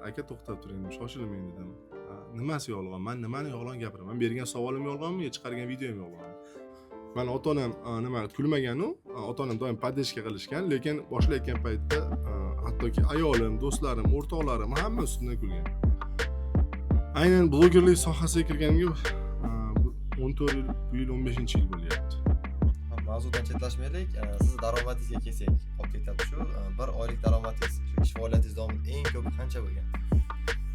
Aka, to'xtab turing dedim, shoshilmang dedim. "Ha, nimasi yolg'on? Man nimani yolg'on gapiraman? Bergan savolim yolg'onmi yo chiqargan videom yolg'onmi?" Mani ota onam nima kulmaganu, ota onam doim поддержка qilishgan, lekin boshlayotgan paytda hattoki ayolim, do'stlarim, o'rtoqlarim hamma ustimdan kulgan. Aynan blogerlik sohasiga kirganimga 14 yil, bu yil 15-yil bo'lyapti. Ha, mavzudan chetlashmaylik. Sizni daromadingizga kelsak, qolib ketyapti shu. Bir oylik daromadingiz shu ish faoliyatingiz davomida eng ko'pi qancha bo'lgan?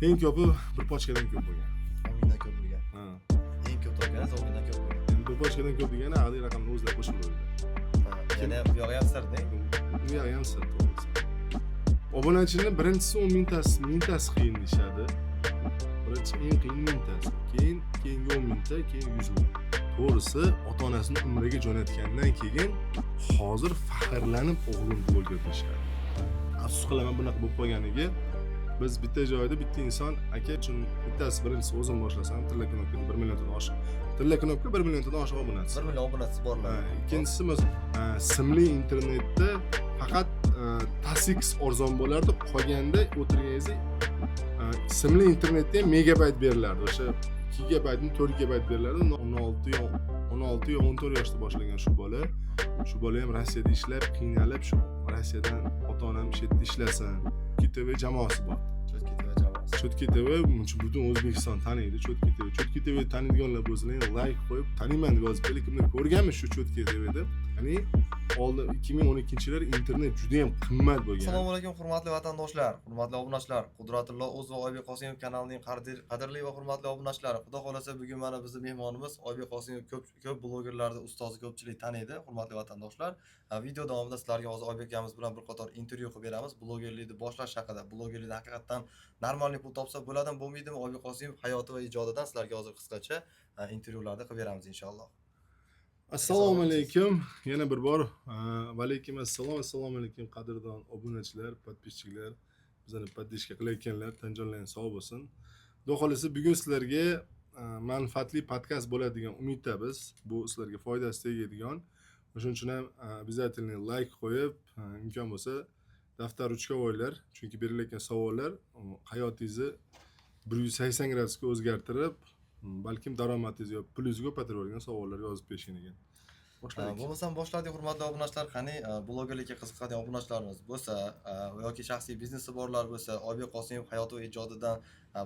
Eng ko'pi bir pochkadan ko'p bo'lgan. 10 mingdan ko'p bo'lgan? Ha. Eng ko'p topganingiz 10 mingdan ko'p bo'lgan. Endi bir pochkadan ko'p degani aqliy raqamni o'zlari qo'shib qo'ydi. Ha, yana bu yog'i ham sir deng. U yog'i ham sir, to'g'risi. Obunachini birinchisi 10 mingtasi, mingtasi qiyin deyishadi. Birinchi eng qiyin mingtasi, keyin keyingi 10 mingta, keyin 100 ming. To'g'risi, ota onasini umriga jo'natgandan keyin hozir faxrlanib "O'g'lim bloger" deyishadi. Afsus qilaman bunaqa bo'lib qolganiga. Biz bitta joyda bitta inson aka uchun bittasi, birinchisi o'zim boshlasam, Tilla Knopkada 1 milliondan oshiq, Tilla Knopka 1 milliondan oshiq obunachisi. 1 million obunachisi borlar. Ha, ikkinchisi simli internetda faqat Tasix arzon bo'lardi, qolganda o'tirganingizda simli internetda ham megabayt berilardi, o'sha 2 gigabaytmi, 4 gigabayt berilardi. 16 yo 16 yo 14 yoshda boshlagan shu bola, shu bola ham Rossiyada ishlab, qiynalib, shu Rossiyadan ota onam shu yerda ishlasin. TV jamoasi bor. Cho'tki TV jamoasi. Cho'tki TV muncha butun O'zbekiston taniydi Cho'tki TV. Cho'tki TV taniydiganlar bo'lsalar, layk qo'yib, "Taniyman" deb yozib qo'yinglar. Kimdir ko'rganmi shu Cho'tki TV deb? Ya'ni oldin, 2012-yillar internet juda yam qimmat bo'lgan. Assalomu alaykum, hurmatli vatandoshlar, hurmatli obunachilar. Qudratullo o'z va Oybek Qosimov kanalining qadrli va hurmatli obunachilari. Xudo xohlasa, bugun mana bizni mehmonimiz Oybek Qosimov, ko'p ko'p blogerlarni ustozi, ko'pchilik taniydi, hurmatli vatandoshlar. Video davomida sizlarga hozir Oybek akamiz bilan bir qator intervyu qilib beramiz. Blogerlikni boshlash haqida, blogerlikda haqiqatdan нормальный pul topsa bo'ladimi, bo'lmaydimi? Oybek Qosimov hayoti va ijodidan sizlarga hozir qisqacha intervyularni qilib beramiz, inshaalloh. Assalomu alaykum yana bir bor. Va alaykum assalom. Assalomu alaykum, qadrdon obunachilar, подписчик lar, bizani поддержка qilayotganlar, tanjonlaring sog' bo'lsin. Xudo xohlasa, bugun sizlarga manfaatli podkast bo'ladi degan umiddamiz. Bu sizlarga foydasi tegadigan. O'shaning uchun ham обязательно layk qo'yib, imkon bo'lsa, daftar, ruchka olinglar, chunki berilayotgan savollar hayotingizni 180 gradusga o'zgartirib, balkim daromadingizni yo pulingizni ko'paytirib yuborgan savollar yozib berishgan ekan. Boshladik. Bo'lmasam boshladik, hurmatli obunachilar. Qani, blogerlikka qiziqadigan obunachilarimiz bo'lsa yoki shaxsiy biznesi borlar bo'lsa, Oybek Qosimov hayoti va ijodidan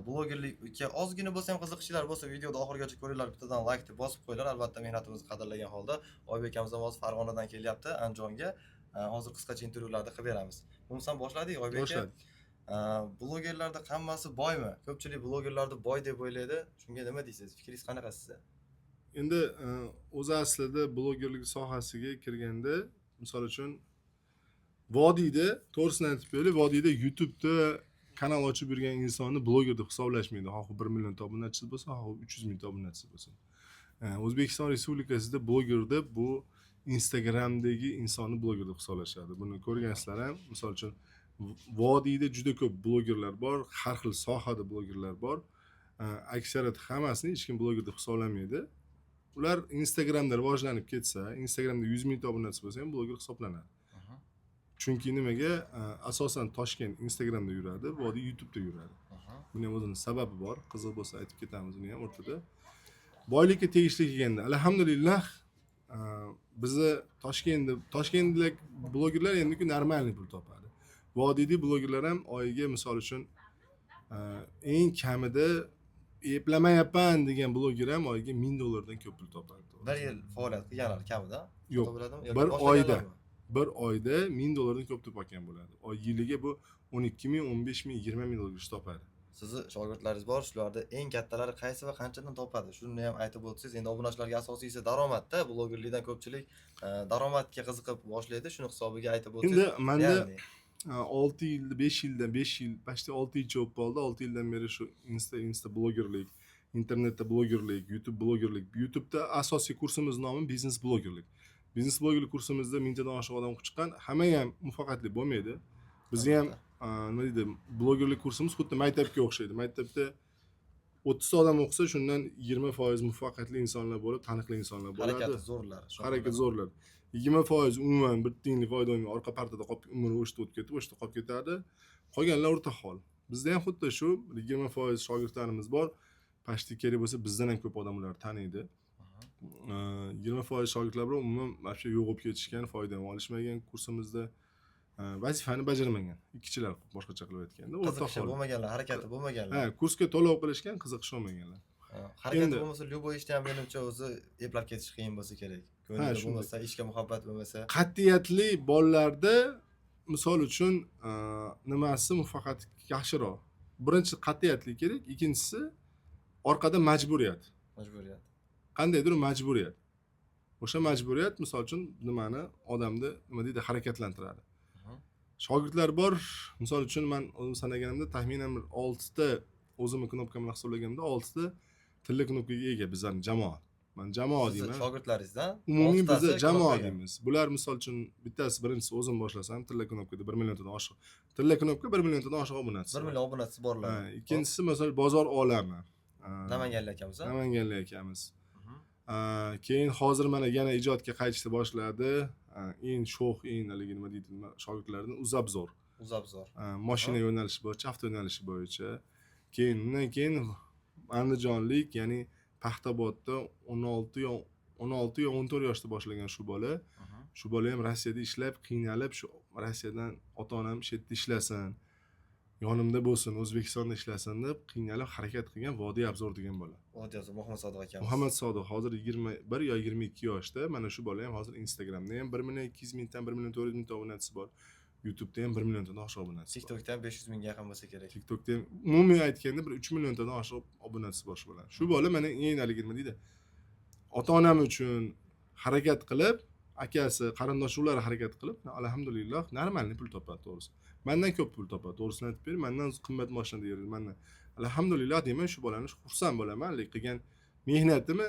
blogerlikka ozgina bo'lsa ham qiziqishlar bo'lsa, videoni oxirigacha ko'ringlar, bittadan laykni bosib qo'yinglar. Albatta, mehnatimizni qadrlagan holda Oybek akamiz ham hozir Farg'onadan kelyapti Andijonga. Hozir qisqacha intervyularni qilib beramiz. Bo'lmasam boshladik, Oybek aka. Boshladik. Blogerlarda hammasi boymi? Ko'pchilik blogerlarni boy deb o'ylaydi. Shunga nima deysiz? Fikringiz qanaqa sizni? Endi o'zi aslida blogerlik sohasiga kirganda, misol uchun, vodiyda, to'g'risini aytib qo'yaylik, vodiyda YouTubeda kanal ochib yurgan insonni bloger deb hisoblashmaydi, xoh 1 millionta obunachisi bo'lsin, xoh 300 mingta obunachisi bo'lsin. O'zbekiston Respublikasida bloger deb bu Instagramdagi insonni bloger deb hisoblashadi. Buni ko'rgansizlar ham. Misol uchun, vodiyda juda ko'p blogerlar bor, har xil sohada blogerlar bor. Aksariyat hammasini hech kim bloger deb hisoblamaydi. Ular Instagramda rivojlanib ketsa, Instagramda 100 mingta obunachisi bo'lsa ham bloger hisoblanadi. Chunki nimaga? Asosan Toshkent Instagramda yuradi, vodiy YouTubeda yuradi. Buni ham o'zini sababi bor, qiziq bo'lsa, aytib ketamiz uni ham o'rtada. Boylikka tegishli kelganda, alhamdulillah, bizni Toshkentda, toshkentlik blogerlar endi нормальный pul topadi. Vodiylik blogerlar ham oyiga, misol uchun, eng kamida eplamayapman degan bloger ham oyiga 1000 dollardan ko'p pul topadi. Bir yil faoliyat qilganlar kamida Yo'q, bo'ladimi yoki bir oyda. boshlaganlarmi? Bir oyda 1000 dollardan ko'p topgan bo'ladi. Oy yiliga bu 12 ming, 15 ming, 20 ming dollargacha topadi. Sizni shogirdlaringiz bor, shularni eng kattalari qaysi va qanchadan topadi? Shuni ham aytib o'tsangiz. Endi obunachilarga asosiysi daromadda. Blogerlikdan ko'pchilik daromadga qiziqib boshlaydi, shuni hisobiga aytib o'tsangiz. Endi manda Реальный. 6 yil, 5 yildan, 5 yil, почти 6 yilcha bo'lib qoldi. 6 yildan beri shu insta blogerlik, internetda blogerlik, YouTube blogerlik. YouTubeda asosiy kursimiz nomi biznes blogerlik. Biznes blogerlik kursimizda 1000 tadan oshiq odam o'qib chiqqan. Hamma ham muvaffaqiyatli bo'lmaydi. Bizni ham nima deydi, blogerlik kursimiz xuddi maktabga o'xshaydi. Maktabda 30 ta odam o'qisa, shundan 20% muvaffaqiyatli insonlar bo'lib, taniqli insonlar bo'ladi. Harakati zo'rlar. Harakat zo'rlar. 20% umuman bir tiyinlik foyda olmay, orqa partada qolib, umri o'sha yerda o'tib ketib, o'sha yerda qolib ketadi. Qolganlar o'rta hol. Bizda ham xuddi shu 20% shogirdlarimiz bor. Почти kerak bo'lsa bizdan ham ko'p odam ularni taniydi. 20% shogirdlar bilan umuman вообще yo'q bo'lib ketishgan, foyda ham olishmagan kursimizda. Vazifani bajarmagan. Ikkichilar, boshqacha qilib aytganda, o'rta Qiziqishi hol. bo'lmaganlar, harakati bo'lmaganlar. Ha, kursga to'lov qilishgan, qiziqishi olmaganlar. Ha, harakati Endi bo'lmasa, любой ishda ham menimcha o'zi eplab ketish qiyin bo'lsa kerak. Ko'nglida Shunday. bo'lmasa, ishga muhabbat bo'lmasa. Qat'iyatli bolalarda, misol uchun, nimasi muvaffaqiyat yaxshiroq. Birinchi qat'iyatli kerak, ikkinchisi orqada majburiyat. Majburiyat. Qandaydir majburiyat. O'sha majburiyat, misol uchun, nimani odamni, nima deydi, harakatlantiradi. Shogirdlar bor, misol uchun, man o'zim sanaganimda taxminan bir 6 ta, o'zimni knopkam bilan hisoblaganimda 6 ta tilla knopkaga ega bizlarni jamoa. Man jamoa Sizni deyman. shogirdlaringizdan Umumiy oltitasi biza jamoa knopkaga. deymiz. Bular, misol uchun, bittasi, birinchisi o'zim boshlasam, tilla knopkada 1 milliontadan oshiq. Tilla knopka 1 milliontadan oshiq obunachisi. 1 bor. million obunachisi borlar. Ha, ikkinchisi, masalan, Bozor olami. Ha, Namanganlik akamiz, a? Namanganlik akamiz. Ha, keyin hozir mana yana ijodga qaytishni boshladi. Ha, eng sho'x, eng haligi, nima deydi, nima shogirdlardan Uzabzor. Uzabzor. Ha, mashina yo'nalishi bo'yicha, avto yo'nalishi bo'yicha. Keyin undan keyin andijonlik, ya'ni Paxtabodda 16 yo 16 yo 14 yoshda boshlagan shu bola. Shu bola ham Rossiyada ishlab, qiynalib, shu Rossiyadan ota onam shu yerda ishlasin, yonimda bo'lsin, O'zbekistonda ishlasin deb qiynalib harakat qilgan Vodiy Abzor degan bola. Vodiy Abzor Muhammad Sodiq akamiz. Muhammad Sodiq hozir 21 yo 22 yoshda. Mana shu bola ham hozir Instagramda ham 1 million 200 mingdan, 1 million 400 mingta obunachisi bor. YouTube'da ham 1 milliontadan oshiq obunachisi bor. TikTokda ham 500 mingga yaqin bo'lsa kerak. TikTokda ham umumiy aytganda bir 3 milliontadan oshiq obunachisi bor shu bola. Shu bola mana eng haligi, nima deydi, ota onam uchun harakat qilib, akasi, qarindosh urug'lari harakat qilib, alhamdulillah, нормальный pul topadi, to'g'risi. Mandan ko'p pul topadi, to'g'risini aytib bering, mandan qimmat mashinada yuradi, mandan. Alhamdulillah deyman, shu bolani xursand bo'laman, lekin qilgan mehnatimi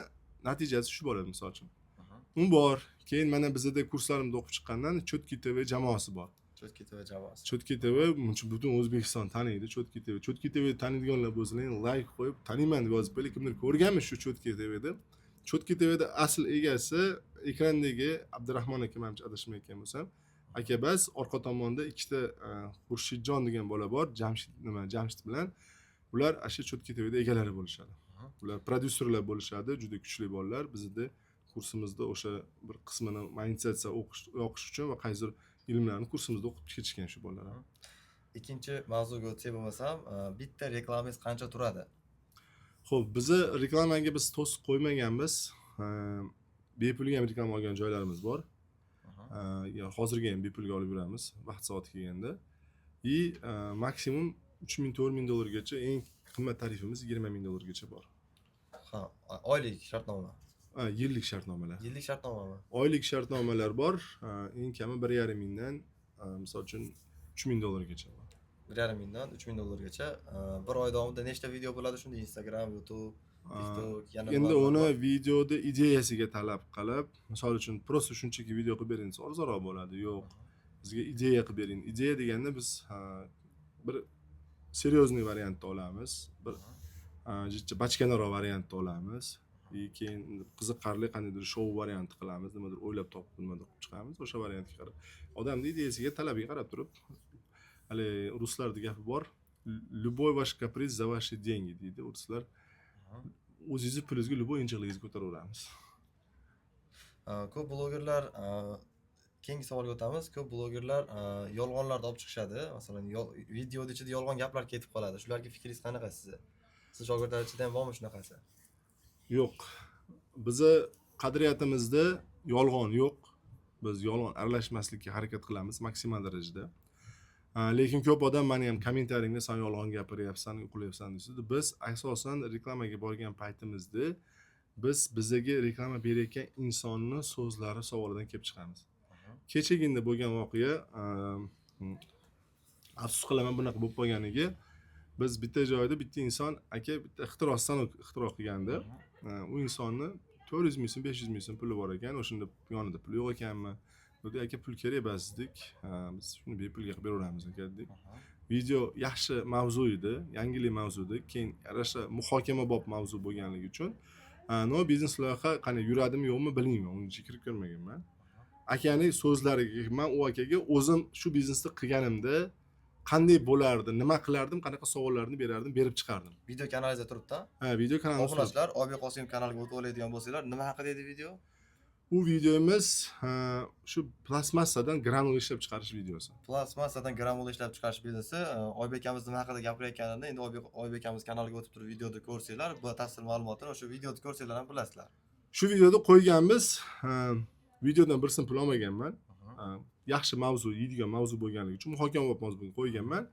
natijasi shu bola, misol uchun. U bor. Keyin mana bizada kurslarimda o'qib chiqqandan Chotki TV jamoasi bor. Chotki TV jamoasi. Chotki TV muncha butun O'zbekiston taniydi Chotki TV. Chotki TV taniydiganlar bo'lsalar, layk qo'yib, taniyman deb yozib qo'yinglar. Kimdir ko'rganmi shu Chotki TVda? Chotki TVda asl egasi ekrandagi Abdurahmon aka, manimcha, adashmayotgan bo'lsam. Aka bas, orqa tomonda ikkita Xurshidjon degan bola bor, Jamshid, nima, Jamshid bilan ular ana shu Chotki TVda egalari bo'lishadi. Ular prodyuserlar bo'lishadi, juda kuchli bolalar. Bizda kursimizda o'sha bir qismini monetizatsiya o'qish yoqish uchun va qaysidir ilmlarni kursimizda o'qib ketishgan shu bolalar. Ikkinchi mavzuga o'tsak bo'lmasam, bitta reklamangiz qancha turadi? Xo'p, bizni reklamaga biz to'siq qo'ymaganmiz. Bepulga ham reklama olgan joylarimiz bor. Ya hozirga ham bepulga olib yuramiz vaqt soati kelganda. И maksimum 3000 4000 dollargacha, eng qimmat tarifimiz 20 ming dollargacha bor. Ha, oylik shartnoma. Ha, yillik shartnomalar. Yillik shartnomami? Oylik shartnomalar bor. Eng kami 1,5 mingdan, misol uchun, 3000 dollargacha bor. 1,5 mingdan 3000 dollargacha. Bir oy davomida nechta video bo'ladi shunda? Instagram, YouTube, TikTok, yana Endi nimalar uni bor? Videoda ideyasiga talab qilib, misol uchun, просто shunchaki video qilib bering desa, arzonroq bo'ladi. Yo'q, bizga ideya qilib bering. Ideya deganda biz, ha, bir серьезный variantni olamiz, bir jicha bachkanaroq variantni olamiz и keyin qiziqarli qandaydir shou varianti qilamiz, nimadir o'ylab topib, nimadir qilib chiqamiz. O'sha variantga qarab, odamni ideyasiga, talabiga qarab turib. Haligi ruslarda gapi bor, "Любой ваш каприз за ваши деньги", deydi ruslar. O'zingizni pulingizga любой injiqligingizni ko'taraveramiz. Ko'p blogerlar, keyingi savolga o'tamiz. Ko'p blogerlar yolg'onlarni olib chiqishadi. Masalan, videoda ichida yolg'on gaplar ketib qoladi. Shularga fikringiz qanaqa sizni? Siz shogirdlar ichida ham bormi shunaqasi? Yo'q, bizni qadriyatimizda yolg'on yo'q. Biz yolg'on aralashmaslikka harakat qilamiz maksimal darajada. Lekin ko'p odam mani ham kommentariyimga "San yolg'on gapiryapsan, qilyapsan", deyishadi. Biz asosan reklamaga borgan paytimizda biz bizaga reklama berayotgan insonni so'zlari, savolidan kelib chiqamiz. Kechagina bo'lgan voqea, afsus qilaman bunaqa bo'lib qolganiga. Biz bitta joyda bitta inson aka bitta ixtiro, stanok ixtiro qilgandi. U insonni 400 ming so'm, 500 ming so'm puli bor ekan, o'shanda yonida puli yo'q ekanmi, dedi. "Aka, pul kerak emas", dedik. "Biz shuni bepulga qilib beraveramiz, aka", dedik. Video yaxshi mavzu edi, yangilik mavzu edi, keyin yarasha muhokamabop mavzu bo'lganligi uchun. Но biznes loyiha qanday yuradimi, yo'qmi, bilmayman, uni ichiga kirib ko'rmaganman. Akani so'zlariga, man u akaga o'zim shu biznesni qilganimda Qanday bo'lardi, nima qilardim, qanaqa savollarni berardim, berib chiqardim. Video kanalingizda turibdi. Ha, video kanalimizda. Obunachilar, Oybek Qosimov kanaliga o'tib oladigan bo'lsanglar, nima haqida edi video? U videomiz shu plastmassadan granula ishlab chiqarish videosi. Plastmassadan granula ishlab chiqarish biznesi. Oybek akamiz nima haqida gapirayotganini endi Oybek akamiz kanaliga o'tib turib videoda ko'rsanglar, bu tafsil ma'lumotini o'sha videoda ko'rsanglar ham bilasizlar. Shu videoda qo'yganmiz. Videodan bir so'm pul olmaganman. Yaxshi mavzu, yeydigan mavzu bo'lganligi uchun muhokama mavzu qo'yganman.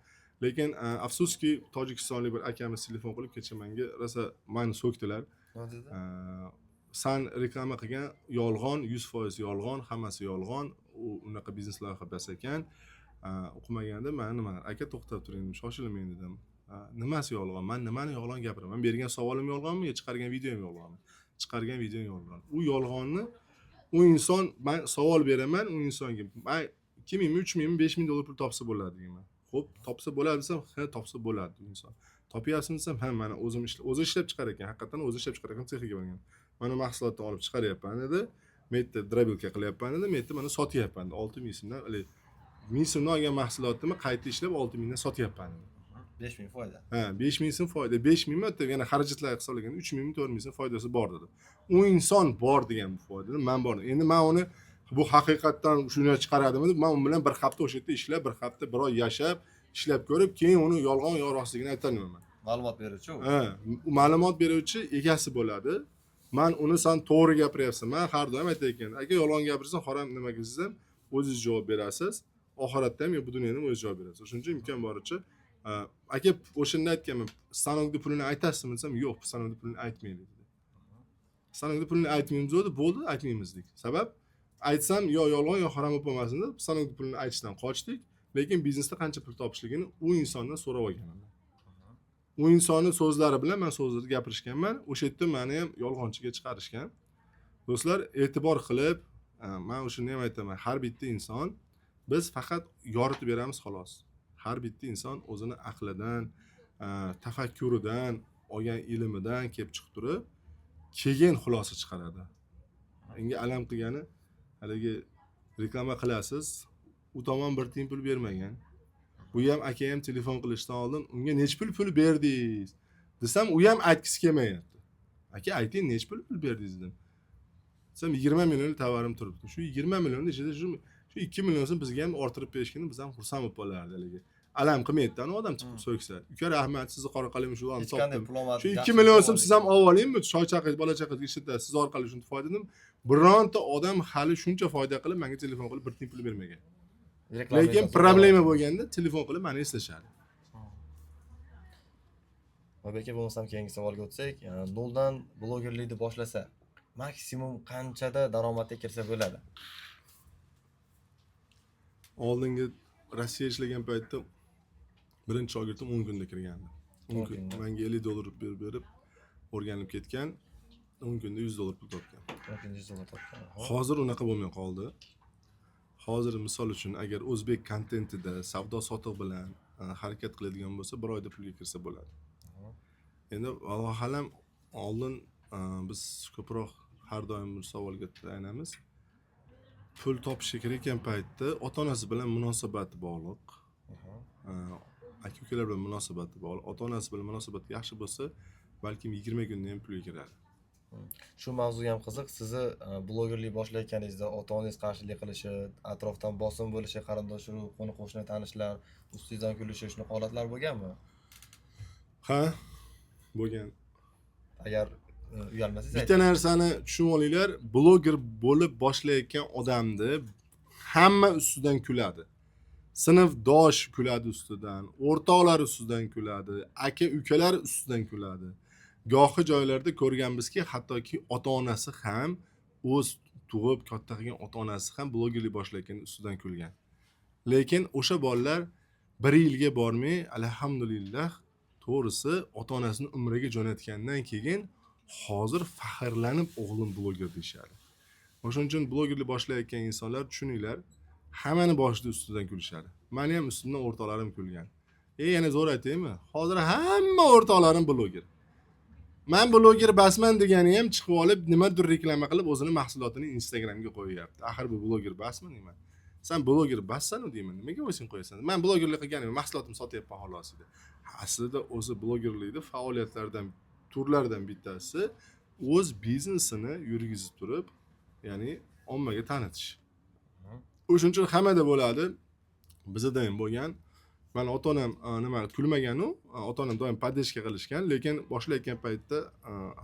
Lekin afsuski, tojikistonlik bir akamiz telefon qilib kecha menga rosa mani so'kdilar. Nima dedi? San reklama qilgan yolg'on, 100% yolg'on, hammasi yolg'on, u unaqa biznes loyiha emas ekan. O'qimaganda man nima, aka to'xtab turing dedim, shoshilmang dedim. Nimasi yolg'on, man nimani yolg'on gapiraman, bergan savolim yolg'onmi yo chiqargan videom yolg'onmi? Chiqargan videom yolg'on. U yolg'onni u inson, man savol beraman u insonga, man 2 mingmi, 3 mingmi, 5000 dollar pul topsa bo'ladi deyman. Ho'p, topsa bo'ladi desam, ha, topsa bo'ladi u inson. Topyapsizmi desam, ha, mana o'zim o'zi ishlab chiqar ekan, haqiqatdan o'zi ishlab chiqar ekan, sexiga borgan. Mana mahsulotni olib chiqaryapman dedi, men yerda дробилка qilyapman dedi, men yerda mana sotyapman dedi. 6000 so'mdan, haligi 1000 so'mdan olgan mahsulotimni qayta ishlab 6000dan sotyapman dedi. 5000 foyda. Ha, 5000 so'm foyda, 5000 mi, yana xarajatlar hisoblaganda 3000mi, 4000 so'm foydasi bor dedi. U inson bor degan bu foydani, man bor. Endi man uni bu haqiqatdan shuni chiqaradimi deb, man u bilan bir hafta o'sha yerda ishlab, bir hafta, bir oy yashab, ishlab ko'rib, keyin uni yolg'on yo rostligini aytolmayman. Ma'lumot beruvchi u. Ha, u ma'lumot beruvchi egasi bo'ladi. Man uni san to'g'ri gapiryapsan, man har doim aytayotgan, aka yolg'on gapirsan harom nimaga desam, o'zingiz javob berasiz, oxiratda ham yo bu dunyoda ham o'zingiz javob berasiz. O'shuning uchun imkon boricha, aka o'shanda aytganman, stanokni pulini aytasizmi desam, yo'q, stanokni pulini aytmaylik dedi. Stanokni pulini aytmaymiz dedi, bo'ldi, aytmaymiz dedik. Sabab aytsam yo yolg'on yo harom bo'lib qolmasin deb stanokni pulini aytishdan qochdik, lekin biznesda qancha pul topishligini u insondan so'rab olganman. U insonni so'zlari bilan man so'zlarni gapirishganman, o'sha yerda mani ham yolg'onchiga chiqarishgan. Do'stlar, e'tibor qilib, man o'shani ham aytaman, har bitta inson, biz faqat yoritib beramiz xolos. Har bitta inson o'zini aqlidan, tafakkuridan, olgan ilmidan kelib chiqib turib, keyin xulosa chiqaradi. Unga alam qilgani, haligi reklama qilasiz, u tomon bir tiyin pul bermagan. Bu ham aka ham telefon qilishdan oldin unga necha pul berdingiz desam, u ham aytgisi kelmayapti. Aka ayting, necha pul berdingiz dedim. Desam, 20 million tovarim turibdi. Shu 20 millionni ichida shu 2 million so'm bizga ham orttirib berishganda biz ham xursand bo'lib qolardi haligi. Alam qilmaydi odam chiqib so'ksa. Uka rahmat, sizni orqali shu Hech qanday topdim. pul olmadim. Shu 2 yaxshi million pul so'm siz ham olib olingmi? Choy chaqingiz, bola chaqangizga ishlatasiz. Siz orqali shuncha foyda dedim. Bironta odam hali shuncha foyda qilib menga telefon qilib bir tiyin pul bermagan. Reklama Lekin emas, problema bo'lganda telefon qilib meni eslashadi. Oybek aka, bo'lmasam keyingi savolga o'tsak, noldan blogerlikni boshlasa, maksimum qanchada daromadga kirsa bo'ladi? Oldingi Rossiya ishlagan paytda birinchi shogirdim 10 kunda kirgandi. 10 10 kun kunda. Menga 50 dollar berib berib o'rganib ketgan. 10 kunda 100 dollar pul topgan. 10 kunda 100 dollar topgan. Hozir unaqa bo'lmay qoldi. Hozir misol uchun agar o'zbek kontentida savdo sotiq bilan harakat qiladigan bo'lsa, bir oyda pulga kirsa bo'ladi. Endi alloh alam, oldin biz ko'proq har doim bu savolga tayanamiz. Pul topishga kirayotgan paytda ota onasi bilan munosabati bog'liq. Aka ukalar bilan munosabati bog'liq. Ota onasi bilan munosabati yaxshi bo'lsa, balkim 20 kunda ham pulga kiradi. Shu mavzu ham qiziq. Sizni blogerlik boshlayotganingizda ota-onangiz qarshilik qilishi, atrofdan bosim bo'lishi, qarindosh urug', qo'ni qo'shni, tanishlar ustingizdan kulishi, shunaqa holatlar bo'lganmi? Ha, bo'lgan. Agar uyalmasangiz Bitta ayting. narsani tushunib olinglar, bloger bo'lib boshlayotgan odamni hamma ustidan kuladi. Sinfdosh kuladi ustidan, o'rtoqlar ustidan kuladi, aka ukalar ustidan kuladi. Gohi joylarda ko'rganmizki, hattoki ota-onasi ham, o'z tug'ib katta qilgan ota-onasi ham blogerlik boshlayotganda ustidan kulgan. Lekin o'sha bolalar bir yilga bormay, alhamdulillah, to'g'risi ota-onasini umriga jo'natgandan keyin hozir faxrlanib o'g'lim bloger deyishadi. O'shaning uchun blogerlik boshlayotgan insonlar, tushuninglar, hammani boshida ustidan kulishadi. Mani ham ustimdan o'rtoqlarim kulgan. Yana zo'r aytaymi? Hozir hamma o'rtoqlarim bloger. Man bloger basman degani ham chiqib olib nimadir reklama qilib o'zini mahsulotini Instagramga qo'yyapti. Axir bu bloger basmi deyman. San bloger bassanu deyman, nimaga o'zing qo'yasan? Man blogerlik qilganim, mahsulotimni sotyapman xolos dedi. Aslida o'zi blogerlikni faoliyatlardan, turlaridan bittasi o'z biznesini yurgizib turib, ya'ni ommaga tanitish. O'shuning uchun hammada bo'ladi, bizada ham bo'lgan. Mani ota onam nima kulmaganu, ota onam doim поддержка qilishgan, lekin boshlayotgan paytda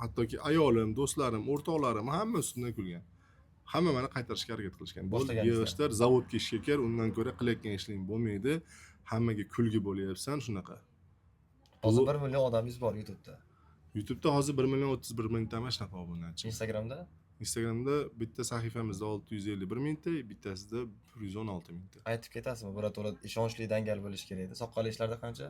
hattoki ayolim, do'stlarim, o'rtoqlarim hamma ustimdan kulgan, hamma mani qaytarishga harakat qilishgan. Bo'ldi, Boshlaganingizda. yig'ishtir, zavodga ishga kir, undan ko'ra qilayotgan ishing bo'lmaydi, hammaga kulgi bo'lyapsan shunaqa. Hozir 1 million odamingiz bor YouTube'da. YouTubeda hozir 1 031 000 mana shunaqa obunachi. Instagramda? Instagramda bitta sahifamizda 651 mingta, bittasida 116 mingta. Aytib ketasizmi? Birato'la ishonchli dangal bo'lishi kerak edi. Soqqali ishlarda qancha?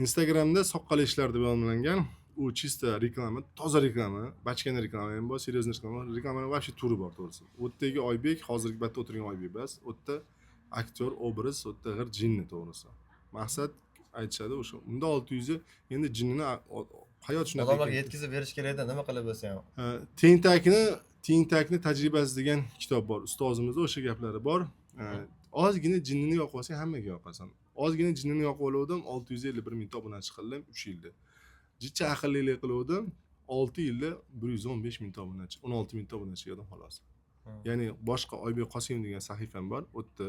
Instagramda Soqqali ishlar deb nomlangan, u чисто reklama, toza reklama, bachkana reklama ham bor, серьезный reklama, reklamani вообще turi bor to'g'risi. U yerdagi Oybek hozirgi paytda o'tirgan Oybek emas, u yerda aktyor obraz, u yerda g'ir jinni to'g'risi. Maqsad aytishadi o'sha unda 600, endi jinnini hayot shunaqa Odamlarga ekan. yetkazib berish kerak edi, nima qilib bo'lsa ham. Ha, Tentakni tajribasi degan kitob bor, ustozimizni o'sha gaplari bor. Ha, ozgina jinnini yoqib olsang, hammaga yoqasan. Ozgina jinnini yoqib olgandim, 651 mingta obunachi qildim 3 yilda. Jicha aqllilik qiluvdim, 6 yilda 115 mingta obunachi, 16 mingta obunachi yig'dim xolos. Ya'ni boshqa Oybek Qosimov degan sahifam bor, u yerda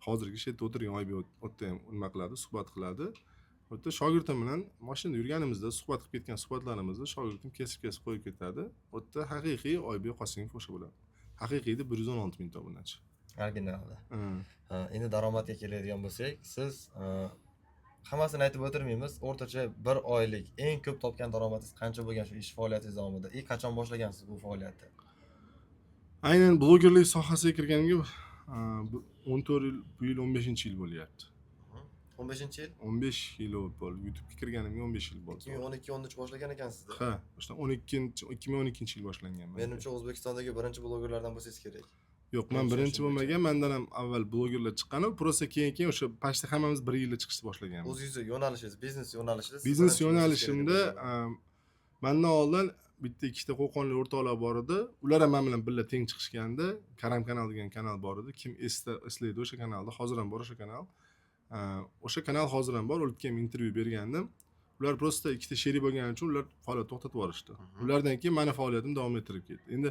hozirgi shu yerda o'tirgan Oybek, u yerda ham nima qiladi, suhbat qiladi. U yerda shogirdim bilan mashinada yurganimizda suhbat qilib ketgan suhbatlarimizni shogirdim kesib kesib qo'yib ketadi. U yerda haqiqiy Oybek Qosimov o'sha bo'ladi, haqiqiyda 116 mingta obunachi. Originalda. Ha. Ha, endi daromadga keladigan bo'lsak, siz hammasini aytib o'tirmaymiz. O'rtacha bir oylik eng ko'p topgan daromadingiz qancha bo'lgan shu ish faoliyatingiz davomida? И qachon boshlagansiz bu faoliyatni? Aynan blogerlik sohasiga kirganimga 14 yil, bu yil 15-yil bo'lyapti. 15-yil? 15 yil bo'ldi, YouTubega kirganimga 15 yil bo'ldi. 2012-13 boshlagan ekansizda. Ha, o'sha 12-, 2012-yil boshlanganman. Menimcha, O'zbekistondagi birinchi blogerlardan bo'lsangiz kerak. Yo'q, man Birinchi birinchi shunday. bo'lmagan, mandan ham avval blogerlar chiqqanu, просто keyin keyin o'sha почти hammamiz bir yilda chiqishni boshlaganmiz. O'zingizni yo'nalishingiz, biznes yo'nalishida siz Biznes birinchi bo'lsangiz kerak deb yo'nalishimda o'ylayman. Mandan oldin bitta ikkita qo'qonlik o'rtoqlar bor edi, ular ham man bilan birga teng chiqishgandi. Karam kanal degan kanal bor edi, kim esda eslaydi o'sha kanalni, hozir ham bor o'sha kanal. O'sha kanal hozir ham bor, ularga ham intervyu bergandim. Ular просто ikkita sherik bo'lgani uchun ular faoliyat to'xtatib yuborishdi. Ulardan keyin mani faoliyatim davom ettirib ketdi. Endi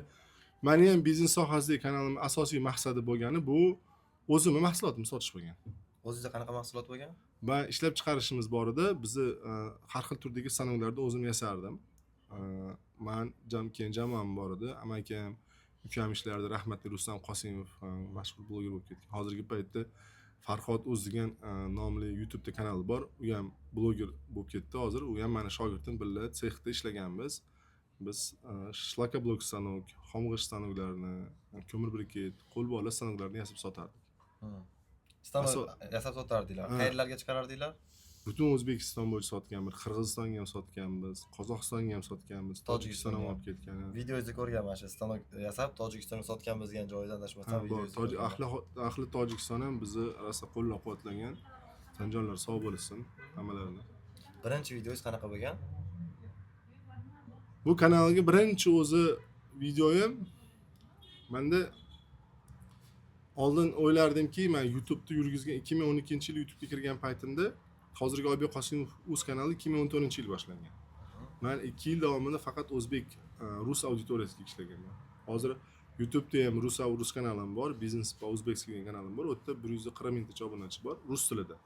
mani ham biznes sohasidagi kanalim asosiy maqsadi bo'lgani bu o'zimni mahsulotimni sotish bo'lgan. O'zingizda qanaqa mahsulot bo'lgan? Va ishlab chiqarishimiz bor edi bizni, har xil turdagi stanoklarda o'zim yasardim. Man jam, keyin jamoam bor edi, amakim, ukam ishlardi, rahmatli Rustam Qosimov, mashhur bloger bo'lib ketgan. Hozirgi paytda Farhod o'z degan nomli YouTubeda kanali bor, u ham bloger bo'lib ketdi hozir, u ham mani shogirdim, birga sexda ishlaganmiz. Biz шлакоблок stanok, xomg'isht stanoklarni, ko'mir briket, qo'lbola stanoklarni yasab sotardik. Stanok yasab sotardinglar. Ha. Qayerlarga chiqarardinglar? Butun O'zbekiston bo'yicha sotganmiz, Qirg'izistonga ham sotganmiz, Qozog'istonga ham sotganmiz, Tojikiston ham Tojikistonga. olib ketgan. Videoyingizni ko'rganman, shu stanok yasab Tojikistonga sotganmiz degan joyidan, adashmasam, Ha, bor. videongizni Toji ko'rganman. Ahli Tojikiston ham bizni rosa qo'llab quvvatlagan, jonlari sog' bo'lsin hammalarini. Birinchi videongiz qanaqa bo'lgan? Bu kanalga birinchi o'zi videoyim, manda oldin o'ylardimki, man YouTubeda yurgizgan, 2012-yil YouTubega kirgan paytimda, hozirgi Oybek Qosimov o'z kanali 2014-yil boshlangan. Man 2 yil davomida faqat o'zbek, rus auditoriyasiga ishlaganman. Hozir YouTubeda ham rus kanalim bor, Biznes по узбекски degan kanalim bor, u yerda 140 mingtacha obunachi bor rus tilida.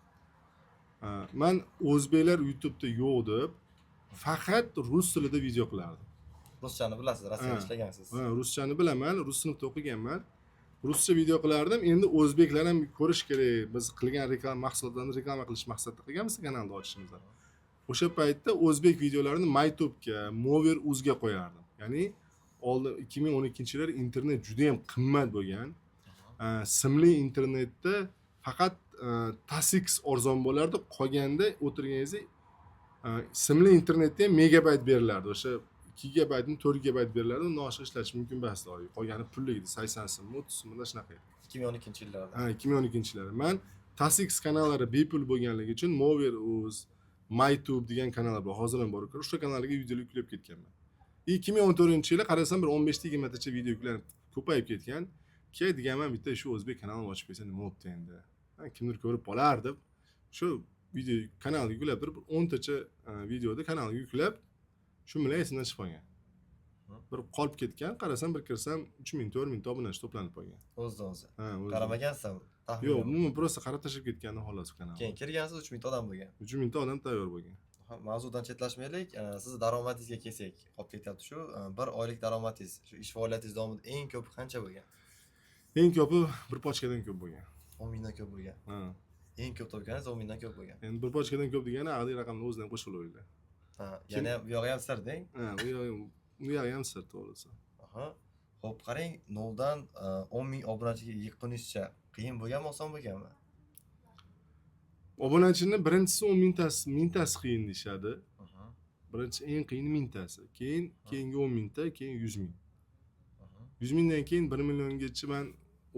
Man o'zbeklar YouTubeda yo'q deb faqat rus tilida video qilardim. Ruschani bilasiz, Rossiyada Ha. ishlagansiz. Ha, ruschani bilaman, rus sinfda o'qiganman, ruscha video qilardim. Endi o'zbeklar ham ko'rish kerak, biz qilgan reklama, mahsulotlarni reklama qilish maqsadida qilganmiz kanalni ochishimizda. O'sha paytda o'zbek videolarini MyTubega, Mover uzga qo'yardim. Ya'ni oldin, 2012-yillar internet juda yam qimmat bo'lgan. Simli internetda faqat Tasix arzon bo'lardi, qolganda o'tirganingizda simli internetda ham megabayt berilardi, o'sha 2 gigabaytmi, 4 gigabayt berilardi, undan oshiq ishlatish mumkin emas edi, qolgani pullik edi, 80 so'mmi, 30 so'mmi, shunaqa edi. 2012-yillarda. Ha, 2012-yillar. Man Tasix kanallari bepul bo'lganligi uchun Mover uz, MyTube degan kanallar bor, hozir ham bor, o'sha kanallarga videolar yuklab ketganman. 2014-yili qarasam, bir 15 ta, 20 tacha video yuklanib ko'payib ketgan. Keyin deganman, bitta shu o'zbek kanalini ochib qo'ysa nima bo'pti endi, kimdir ko'rib qolar deb shu video kanalga yuklab turib, 10 tacha videoni kanalga yuklab, shu bilan esimdan chiqib qolgan. Bir qolib ketgan. Qarasam, bir kirsam, 3000, 4000 ta obunachi to'planib qolgan. O'zidan o'zi. Ha, o'zi. Qaramagansan. Taxminan. Yo'q, umuman, просто qarab tashlab ketgandim, xolos, kanal. Keyin kirgansiz, 3000 ta odam bo'lgan. 3000 ta odam tayyor bo'lgan. Ha, mavzudan chetlashmaylik. Sizni daromadingizga kelsak, qolib ketyapti shu. Bir oylik daromadingiz shu ish faoliyatingiz davomida eng ko'pi qancha bo'lgan? Eng ko'pi bir pochkadan ko'p bo'lgan. 10 mingdan ko'p bo'lgan. Ha. Eng ko'p topganingiz 10 mingdan ko'p bo'lgan. Endi bir pochkadan ko'p degani aqliy raqamni o'zidan qo'shilib. Ha, yana ham bu yog'i ham sir deng. Ha, u yog'i ham sir, to'g'risi. Aha. Xo'p, qarang, noldan 10 ming obunachiga yetgunizcha qiyin bo'lganmi, oson bo'lganmi? Obunachini birinchisi 10 mingtasi, mingtasi qiyin deyishadi. Birinchi eng qiyini mingtasi, keyin keyingi 10 mingta, keyin 100 ming. 100 mingdan keyin 1 milliongacha man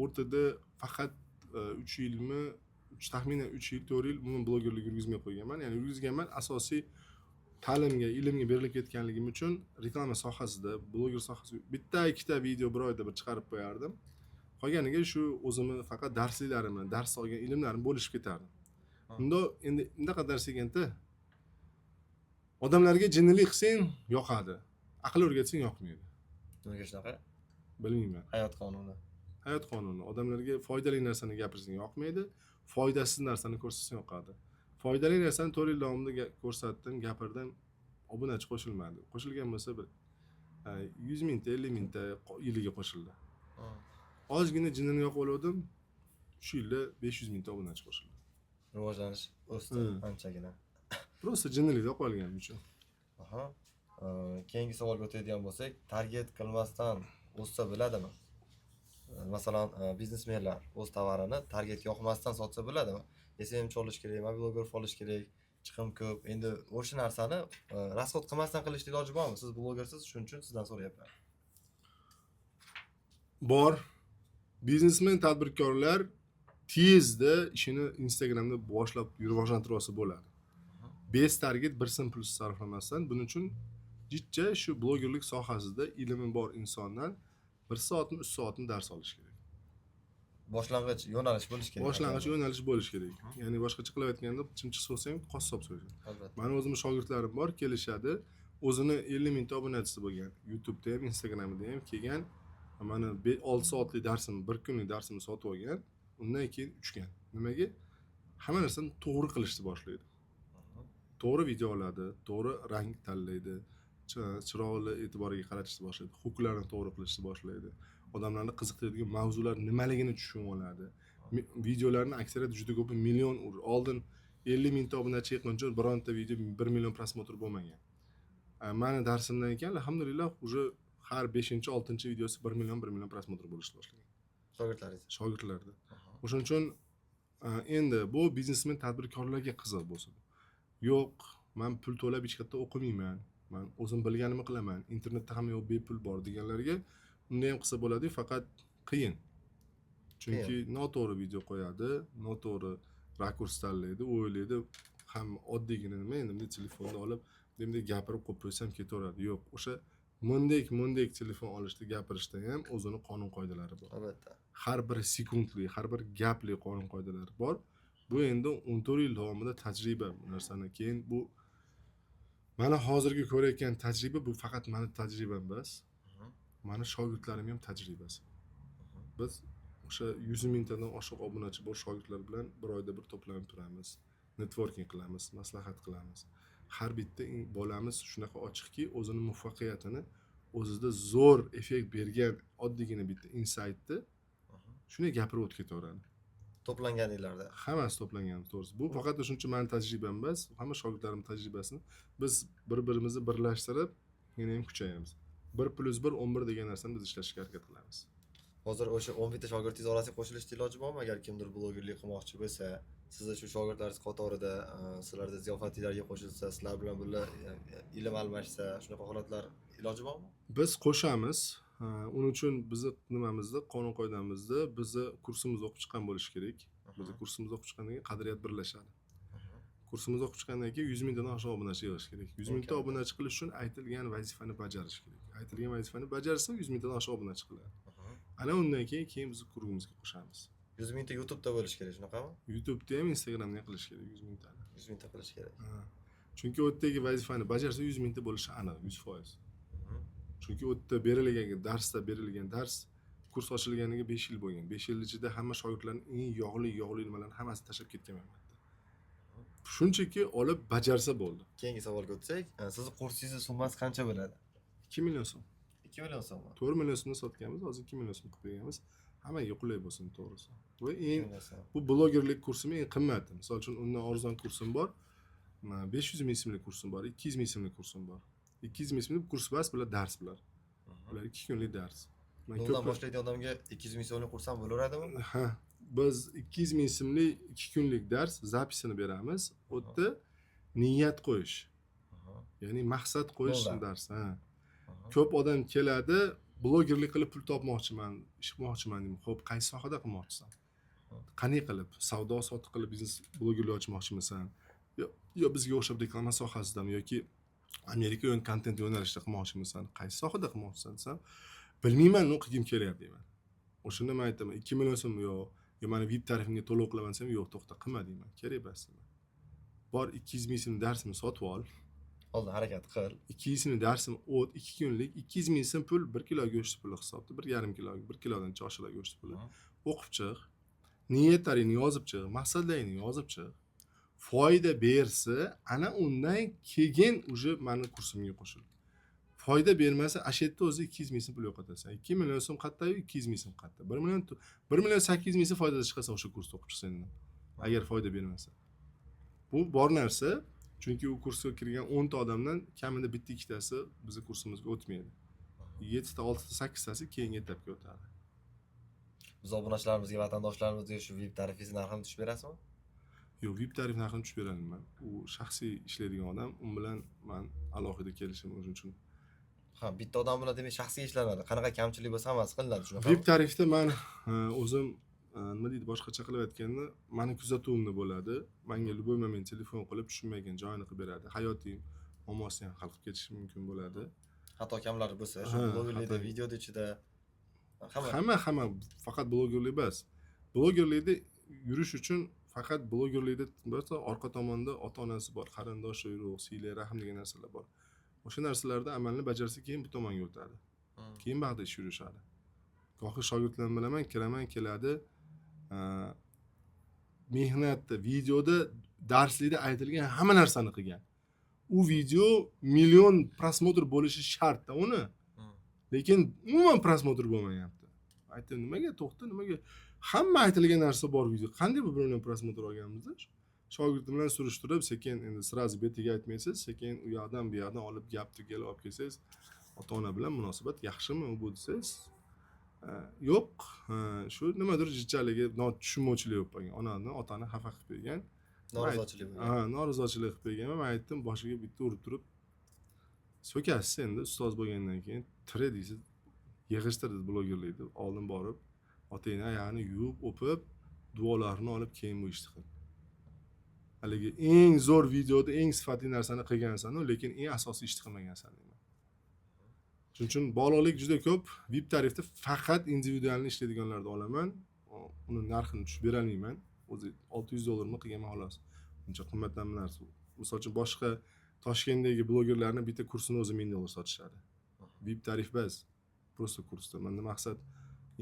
o'rtada faqat 3 yilmi, uch, taxminan 3 yil, 4 yil umuman blogerlik yurgizmay qo'yganman. Ya'ni yurgizganman, asosiy ta'limga, ilmga berilib ketganligim uchun reklama sohasida, bloger sohasida bitta ikkita video bir oyda bir chiqarib qo'yardim. Qolganiga shu o'zimni faqat darsliklarimni, dars olgan ilmlarimni bo'lishib ketardim. Unda endi bunaqa dars ekanda, odamlarga jinnilik qilsang yoqadi, aql o'rgatsang yoqmaydi. Nimaga shunaqa? Bilmayman. Hayot qonuni. Hayot qonuni. Odamlarga foydali narsani gapirsang yoqmaydi, foydasiz narsani ko'rsatsang yoqadi. Foydali narsani 4 yil davomida ko'rsatdim, gapirdim, obunachi qo'shilmadi. Qo'shilgan bo'lsa, bir 100 mingta, 50 mingta yiliga qo'shildi. Ozgina jinnini yoqib olgandim, shu yilda 500 mingta obunachi qo'shildi. Rivojlanish o'sdi anchagina. Просто jinnilik yoqib olganim uchun. Aha. Keyingi savolga o'tadigan bo'lsak, target qilmasdan o'ssa bo'ladimi? Masalan, biznesmenlar o'z tovarini target yoqmasdan sotsa bo'ladimi? SMMchi olish kerak, mobilograf olish kerak, chiqim ko'p. Endi o'sha narsani расход qilmasdan qilishni iloji bormi? Siz blogersiz, shuning uchun sizdan so'rayapman. Bor. Biznesmen, tadbirkorlar tezda ishini Instagramda boshlab rivojlantirib olsa bo'ladi без target, bir so'm pul sarflamasdan. Buning uchun jicha shu blogerlik sohasida ilmi bor insondan bir soatmi, 3 soatmi dars olish kerak. Boshlang'ich yo'nalish bo'lishi kerak. Boshlang'ich yo'nalish bo'lishi kerak. Ya'ni boshqacha qilib aytganda, chimchiq so'ysang ham, qassob so'ysin. Albatta. Mani o'zimni shogirdlarim bor, kelishadi, o'zini 50 mingta obunachisi bo'lgan, YouTubeda ham, Instagramida ham kelgan, mani 6 soatlik darsimni, bir kunlik darsimni sotib olgan. Undan keyin uchgan. Nimaga? Hamma narsani to'g'ri qilishni boshlaydi. To'g'ri video oladi, to'g'ri rang tanlaydi, chiroyli, e'tiboriga qaratishni boshlaydi, huklarni to'g'ri qilishni boshlaydi, odamlarni qiziqtiradigan mavzular nimaligini tushunib oladi. Videolarni aksariyati, juda ko'pi million oldin 50 mingta obunachi yig'guncha bironta video 1 million просмотр bo'lmagan. Mani darsimdan keyin, alhamdulillah, уже har beshinchi, oltinchi videosi 1 million, 1 million просмотр bo'lishni boshlagan. Shogirdlaringiz. Shogirdlarda. O'shaning uchun endi bu biznesmen, tadbirkorlarga qiziq bo'lsin. Yo'q, man pul to'lab hech qayerda o'qimayman, man o'zim bilganimni qilaman, internetda hamma yoq bepul bor deganlarga unda ham qilsa bo'ladi, faqat qiyin, chunki noto'g'ri video qo'yadi, noto'g'ri rakurs tanlaydi. U o'ylaydi, ham oddiygina nima endi, bunday telefonni olib, bunday gapirib qo'yib qo'ysam ketaveradi. Yo'q, o'sha mundek mundek telefon olishda, gapirishda ham o'zini qonun qoidalari bor. Albatta. Har bir sekundli, har bir gapli qonun qoidalari bor. Bu endi 14 yil davomida tajriba bu narsani. Keyin bu mani hozirgi ko'rayotgan tajriba, bu faqat mani tajribam emas, mani shogirdlarim ham tajribasi. Biz o'sha 100 mingtadan oshiq obunachi bor shogirdlar bilan bir oyda bir to'planib turamiz, networking qilamiz, maslahat qilamiz. Har bitta bolamiz shunaqa ochiqki, o'zini muvaffaqiyatini, o'zida zo'r effekt bergan oddiygina bitta insaytni shunday gapirib o'tib ketaveradi. To'planganinglarda. Hammasi to'plangan, to'g'risi. Bu faqat shuncha mani tajribam emas, hamma shogirdlarim tajribasini biz bir birimizni birlashtirib, yana ham kuchayamiz. 1 + 1 = 11 degan narsani biz ishlashga harakat qilamiz. Hozir o'sha 10 bitta shogirdingiz orasiga qo'shilishni iloji bormi? Agar kimdir blogerlik qilmoqchi bo'lsa, sizni shu shogirdlaringiz qatorida sizlarda ziyofatinglarga qo'shilsa, sizlar bilan birga ilm almashsa, shunaqa holatlar iloji bormi? Biz qo'shamiz. Uning uchun bizni nimamizda, qonun qoidamizda, bizni kursimizni o'qib chiqqan bo'lishi kerak. Bizni kursimizni o'qib chiqqandan keyin qadriyat birlashadi. Kursimizni o'qib chiqqandan keyin 100 mingtadan oshiq obunachi yig'ish kerak. 100 mingta obunachi qilish uchun aytilgan vazifani bajarish kerak. Aytilgan vazifani bajarsa, 100 mingtadan oshiq obunachi qiladi. Ana undan keyin biz kursimizga qo'shamiz. 100 mingta YouTube'da bo'lishi kerak, shunaqami? YouTube'da ham, Instagramda ham qilish kerak 100 mingtani. 100 mingta qilish kerak. Ha. Chunki u yerdagi vazifani bajarsa 100 mingta bo'lishi aniq, 100%. Chunki u yerda berilgan darsda berilgan dars, kurs ochilganiga 5 yil bo'lgan. 5 yil ichida hamma shogirdlarning eng yog'li yog'li nimalarni hammasini tashlab ketganman. Shunchaki olib bajarsa bo'ldi. Keyingi savolga o'tsak, sizni kursingizni summasi qancha bo'ladi? 2 million so'm. 2 million so'mmi? 4 million so'mdan sotganmiz, hozir 2 million so'm qilib berganmiz. Hammaga qulay bo'lsin, to'g'risi. Bu eng bu blogerlik kursim eng qimmati. Misol uchun undan arzon kursim bor. 500 ming so'mlik kursim bor, 200 ming so'mlik kursim bor. 200 ming so'mlik kurs emas, bular dars bular. Bular 2 kunlik dars. Man Noldan boshlaydigan odamga 200 ming so'mlik kurs ham bo'laveradimi? Ha, biz 200 ming so'mlik 2 kunlik dars запись ini beramiz. U yerda niyat qo'yish, ya'ni maqsad qo'yish dars. Ha. Ko'p odam keladi, blogerlik qilib pul topmoqchiman, ish qilmoqchiman deyman. Xo'p, qaysi sohada qilmoqchisan? Qanday qilib? Savdo sotiq qilib biznes blogerlik ochmoqchimisan? Yo bizga o'xshab reklama sohasidami yoki Amerika yo'l kontent yo'nalishida qilmoqchimisan? Qaysi sohada qilmoqchisan desam, bilmayman, nima qilgim kelyapti deyman. O'shanda men aytaman, 2 million so'm yo'q, yo mani VIP tarifimga to'lov qilaman desam, yo'q, to'xta, qilma deyman. Kerak emas deyman. Bor 200 ming so'm darsini sotib ol. Oldin harakat qil. 200 ming darsim o't, 2 kunlik 200 ming so'm pul 1 kilo go'sht puli hisobda, 1,5 kilo, 1 kilodan oshiqroq go'sht puli. O'qib chiq, niyatlaringni yozib chiq, maqsadlaringni yozib chiq. Foyda bersa, ana undan keyin уже mani kursimga qo'shil. Foyda bermasa, ana shu yerda o'zi 200 ming so'm pul yo'qotasan. 2 million so'm qayerda-yu, 200 ming so'm qayerda? 1 million 1 million 800 ming so'm foydada chiqasan o'sha kursda o'qib chiqsang. Agar foyda bermasa. Bu bor narsa. Chunki u kursga kirgan 10 ta odamdan kamida bitta ikkitasi bizni kursimizga o'tmaydi. 7 ta, 6 ta, 8 tasi keyingi etapga o'tadi. Biz obunachilarimizga, vatandoshlarimizga shu VIP tarifingiz narxini tushib berasizmi? Yo'q, VIP tarif narxini tushib berolmayman. U shaxsiy ishlaydigan odam, u bilan man alohida kelishim o'zim uchun. Ha, bitta odam bilan demak shaxsiy ishlanadi. Qanaqa kamchilik bo'lsa hammasi qilinadi, shunaqami? VIP tarifda man o'zim nima deydi, boshqacha qilib aytganda, mani kuzatuvimda bo'ladi. Menga любой moment telefon qilib tushunmagan joyini qilib beradi. Hayotiy muammosini ham hal qilib ketishi mumkin bo'ladi. Xato kamlari bo'lsa, shu blogerlikda, videoda ichida hamma faqat blogerlik emas. Blogerlikda yurish uchun faqat blogerlikda bo'lsa, orqa tomonda ota-onasi bor, qarindosh, urug', siyla, rahm degan narsalar bor. O'sha narsalarda amalni bajarsa keyin bu tomonga o'tadi. Keyin bag'da ish yurishadi. Gohi shogirdlarni bilaman, kiraman, keladi. Mehnatda, videoda, darslikda aytilgan hamma narsani qilgan. U video million просмотр bo'lishi shartda uni. Lekin umuman просмотр bo'lmayapti. Aytdim, nimaga to'xta, nimaga? Hamma aytilgan narsa bor video. Qanday bu 1 million просмотр olganmiz? Shogirdim bilan surishtirib, sekin endi сразу betiga aytmaysiz, sekin u yoqdan bu yoqdan olib gap tugalib olib kelsangiz, ota-ona bilan munosabat yaxshimi u bu desangiz, yo'q, shu nimadir jichaligi, tushunmovchilik bo'lib qolgan. Onani, otani xafa qilib qo'ygan. Norozichilik bo'lgan. Ha, norozichilik qilib qo'ygan. Men aytdim, boshiga bitta urib turib, so'kasiz endi ustoz bo'lgandan keyin tire deysiz, yig'ishtirdi blogerlikni. Oldin borib, otangni oyog'ini yuvib, o'pib, duolarini olib keyin bu ishni qil. Haligi eng zo'r videoda eng sifatli narsani qilgansan-u, lekin eng asosiy ishni qilmagansan deyman. Shuning uchun bog'liqlik juda ko'p. VIP tarifda faqat individualni ishlaydiganlarni olaman. Uni narxini tushib bera olmayman. O'zi $600 qilganman xolos. Uncha qimmat ham narsa. Misol uchun boshqa Toshkentdagi blogerlarni bitta kursini o'zi $1000 sotishadi. VIP tarif emas, просто kursda. Menda maqsad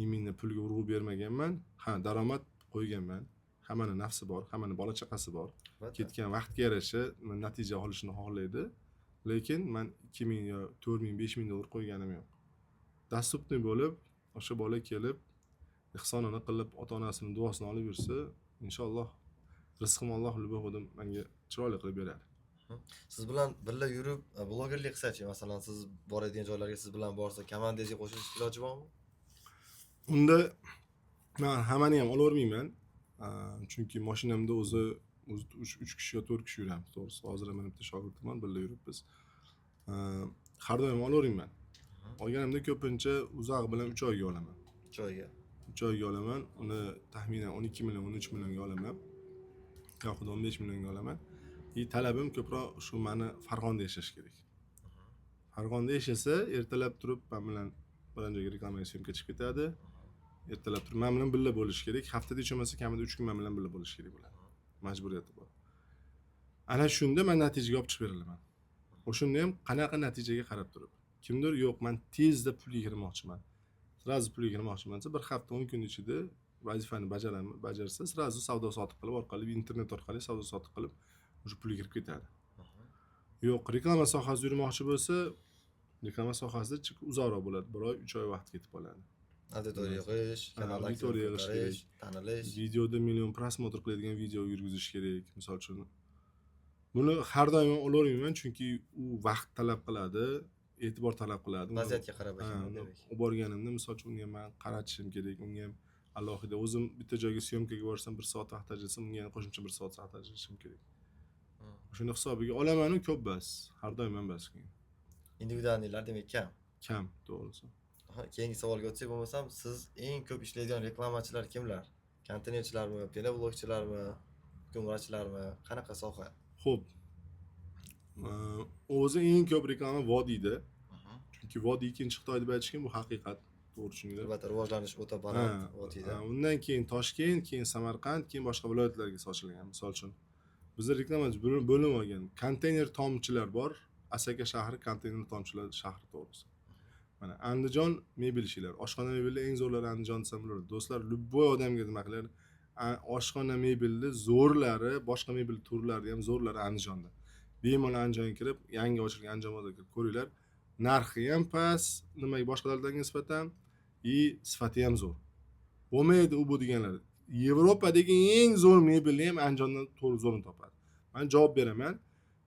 именно pulga urg'u bermaganman. Ha, daromad qo'yganman. Hammani nafsi bor, hammani bola chaqasi bor. Ketgan vaqtga yarasha natija olishni xohlaydi. Lekin men 2000 yo 4000, $5000 qo'yganim yo'q. Доступный bo'lib, o'sha bola kelib, ihsonini qilib, ota-onasining duosini olib yursa, inshaalloh rizqim Alloh xudo menga chiroyli qilib beradi. Siz bilan birga yurib blogerlik qilsachi, masalan, siz boradigan joylarga siz bilan borsa, komandangizga qo'shilish iloji bormi? Unda men hammani ham olavermayman. Chunki mashinamda o'zi 3 kishi yo 4 kishi yuramiz, to'g'risi. Hozir ham bitta shogirdim bor, birga yuribmiz. Har doim olavermayman. Olganimda ko'pincha uzoq bilan 3 oyga olaman. 3 oyga. 3 oyga olaman. Uni taxminan 12 million, 13 millionga olaman. Yoxud 15 millionga olaman. Talabim ko'proq shu mani Farg'onda yashash kerak. Farg'onda yashasa, ertalab turib men bilan biron joyga reklamaga syomka chiqib ketadi. Ertalab turib man bilan birga bo'lishi kerak. Haftada hech bo'lmasa kamida 3 kun man bilan birga bo'lishi kerak bo'ladi. Majburiyati bor. Ana shunda man natijaga olib chiqib beraman. O'shanda ham qanaqa natijaga qarab turib. Kimdir yo'q, man tezda pulga kirmoqchiman. Сразу pulga kirmoqchiman desa, bir hafta 10 kun ichida vazifani bajaraman, bajarsa, сразу savdo sotiq qilib orqali, internet orqali savdo sotiq qilib, o'sha pulga kirib ketadi. Yo'q, reklama sohasida yurmoqchi bo'lsa, reklama sohasida uzoqroq bo'ladi. 1 oy, 3 oy vaqt ketib qoladi. Auditoriya yig'ish, kanal auditoriya yig'ish ko'tarish, kerak. Tanilish. Videoda million просмотр qiladigan video yurgizish kerak, misol uchun. Buni har doim olavermayman, chunki u vaqt talab qiladi, e'tibor talab qiladi. Vaziyatga qarab Ha, ekan, uni demak. Olib borganimda, misol uchun, unga man qaratishim kerak, unga ham alohida o'zim bitta joyga съёмка ga borsam 1 soat vaqt ajratsam, unga yana qo'shimcha 1 soat vaqt ajratishim kerak. Shuni hisobiga olamanu ko'p bas, har doim ham bas. Индивидуальный lar demak kam. Kam, to'g'risi. Aha, keyingi savolga o'tsak bo'lmasam, siz eng ko'p ishlaydigan reklamachilar kimlar? Kontentchilarmi, penoblokchilarmi, hukumatchilarmi? Qanaqa soha? Xo'p. O'zi eng ko'p reklama vodiyda. Chunki vodiy ikkinchi Xitoy deb aytishgan, bu haqiqat. To'g'ri tushundinglar. Albatta, rivojlanish o'ta baland vodiyda. Ha, undan keyin Toshkent, keyin Samarqand, keyin boshqa viloyatlarga sochilgan. Misol uchun, bizda reklama bo'lim olgan konteyner tomchilar bor. Asaka shahri konteyner tomchilar shahri, to'g'risi. Mana Andijon mebelchilar, oshxona mebeli eng zo'rlari Andijon desam bo'ladi. Do'stlar, любой odamga nima qilar? Oshxona mebelni zo'rlari, boshqa mebel turlari ham zo'rlari Andijonda. Bemalol Andijonga kirib, yangi ochilgan Andijon bozoriga kirib ko'ringlar. Narxi ham past, nimaga boshqalarga nisbatan, и sifati ham zo'r. Bo'lmaydi u bu deganlar. Yevropadagi eng zo'r mebelni ham Andijondan to'g'ri zo'rini topadi. Men javob beraman.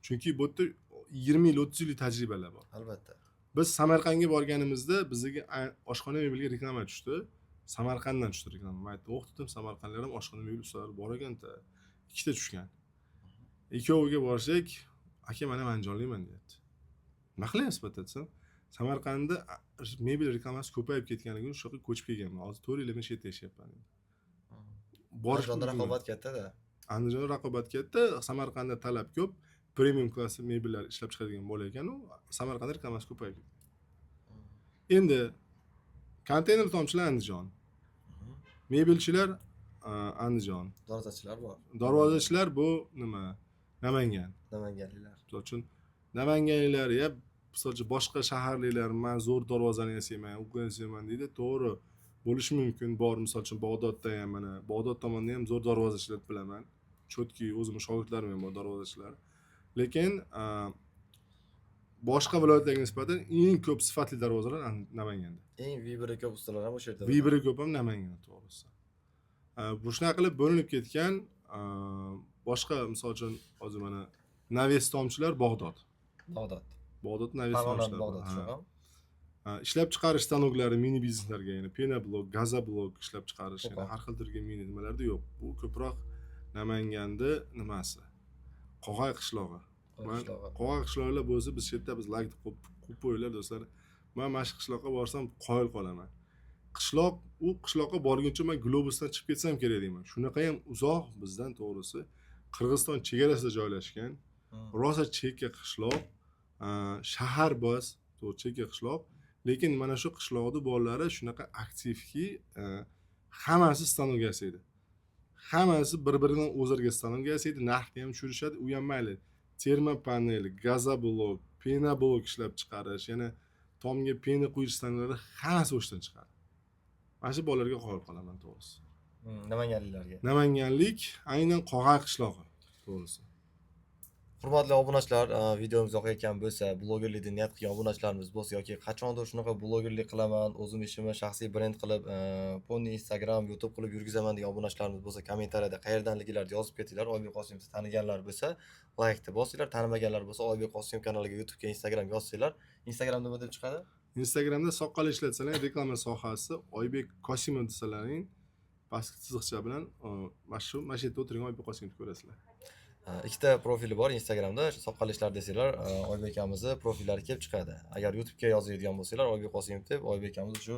Chunki bu yerda 20 yil, 30 yillik tajribalar bor. Albatta. Biz Samarqandga borganimizda bizga oshxona mebelga reklama tushdi. Samarqanddan tushdi reklama. Men aytdim, "O'q dedim, Samarqandlar ham oshxona mebel ustalari bor ekan-da." Ikkita tushgan. Ikkoviga borsak, aka, mana men andijonlikman deyapti. Nima qilyapsiz bu yerda desam, Samarqandda mebel reklamasi ko'payib ketganligi uchun shu yoqqa ko'chib kelganman. Hozir 4 yil men shu yerda yashayapman dedi. Borish Andijonda mumkin. Raqobat katta-da. Andijonda raqobat katta, Samarqandda talab ko'p, premium klassi mebellar ishlab chiqaradigan bola ekan u, Samarqandda reklamasi ko'payib ketgan. Endi konteyner tomchilar Andijon. Mebelchilar Andijon. Darvozachilar bor. Darvozachilar bu nima? Namangan. Namanganliklar. Misol uchun, namanganliklar ya, misol uchun, boshqa shaharliklar man zo'r darvozani yasayman, u yasayman deydi. To'g'ri, bo'lishi mumkin. Bor, misol uchun, Bag'dodda ham, mana Bag'dod tomonda ham zo'r darvozachilar bilaman. Чёткий o'zimni shogirdlarim ham bor darvozachilar. Lekin boshqa viloyatlarga nisbatan eng ko'p sifatli darvozalar Namanganda. Eng выбор i ko'p ustalar ham o'sha yerda. Выбор i ko'p ham Namanganda, to'g'risi. Bu shunaqa qilib bo'linib ketgan. Boshqa, misol uchun, hozir mana навес tomchilar Bag'dod. Bag'dod. Bag'dod навес Farg'ona, tomchilar. Bag'dod Ha. shu ham. Ha, ishlab chiqarish stanoklari mini bizneslarga, ya'ni пеноблок, газоблок ishlab chiqarish, ya'ni Qo'qon. har xil turga mini nimalarda yo'q. Bu ko'proq Namanganda nimasi? Qog'ay qishlog'i. Man Qishlog'i. Qog'ay qishlog'lar bo'lsa, biz shu yerda biz layk deb qo'yib qo'yinglar, do'stlar. Man mana shu qishloqqa borsam qoyil qolaman. Qishloq, u qishloqqa borguncha man globusdan chiqib ketsam kerak deyman. Shunaqa ham uzoq bizdan, to'g'risi. Qirg'iziston chegarasida joylashgan. Rosa chekka qishloq, shahar bos, to'g'ri, chekka qishloq. Lekin mana shu qishloqni bolalari shunaqa aktivki, hammasi stanok yasaydi. Hammasi bir-biridan o'zarga stanok yasaydi, narxni ham tushirishadi, u ham mayli. Термопанель, газоблок, пеноблок ishlab chiqarish, yana tomga пена quyish stanoklari hammasi o'shadan chiqadi. Mana shu bolalarga qoyil qolaman, to'g'risi. Namanganliklarga. Namanganlik, aynan Qog'ay qishlog'i, to'g'risi. Hurmatli obunachilar, videomiz yoqayotgan bo'lsa, blogerlikni niyat qilgan obunachilarimiz bo'lsa yoki qachondir shunaqa blogerlik qilaman, o'zim ishimni shaxsiy brend qilib, полный Instagram, YouTube qilib yurgizaman degan obunachilarimiz bo'lsa, kommentariyada qayerdanligilarini yozib ketinglar. Oybek Qosimovni taniganlar bo'lsa, laykni bosinglar, tanimaganlar bo'lsa, Oybek Qosimov kanaliga YouTube'ga, Instagram yozsanglar, Instagram nima deb chiqadi? Instagramda soqqal ishlatsalar, reklama sohasi Oybek Qosimov desalaring, pastki chiziqcha bilan mana shu yerda o'tirgan Oybek Qosimovni ko'rasizlar. Ikkita profili bor Instagramda. Shu soqqal ishlar desanglar, Oybek akamizni profillari kelib chiqadi. Agar YouTube'ga yozadigan bo'lsanglar, Oybek Qosimov deb Oybek akamiz shu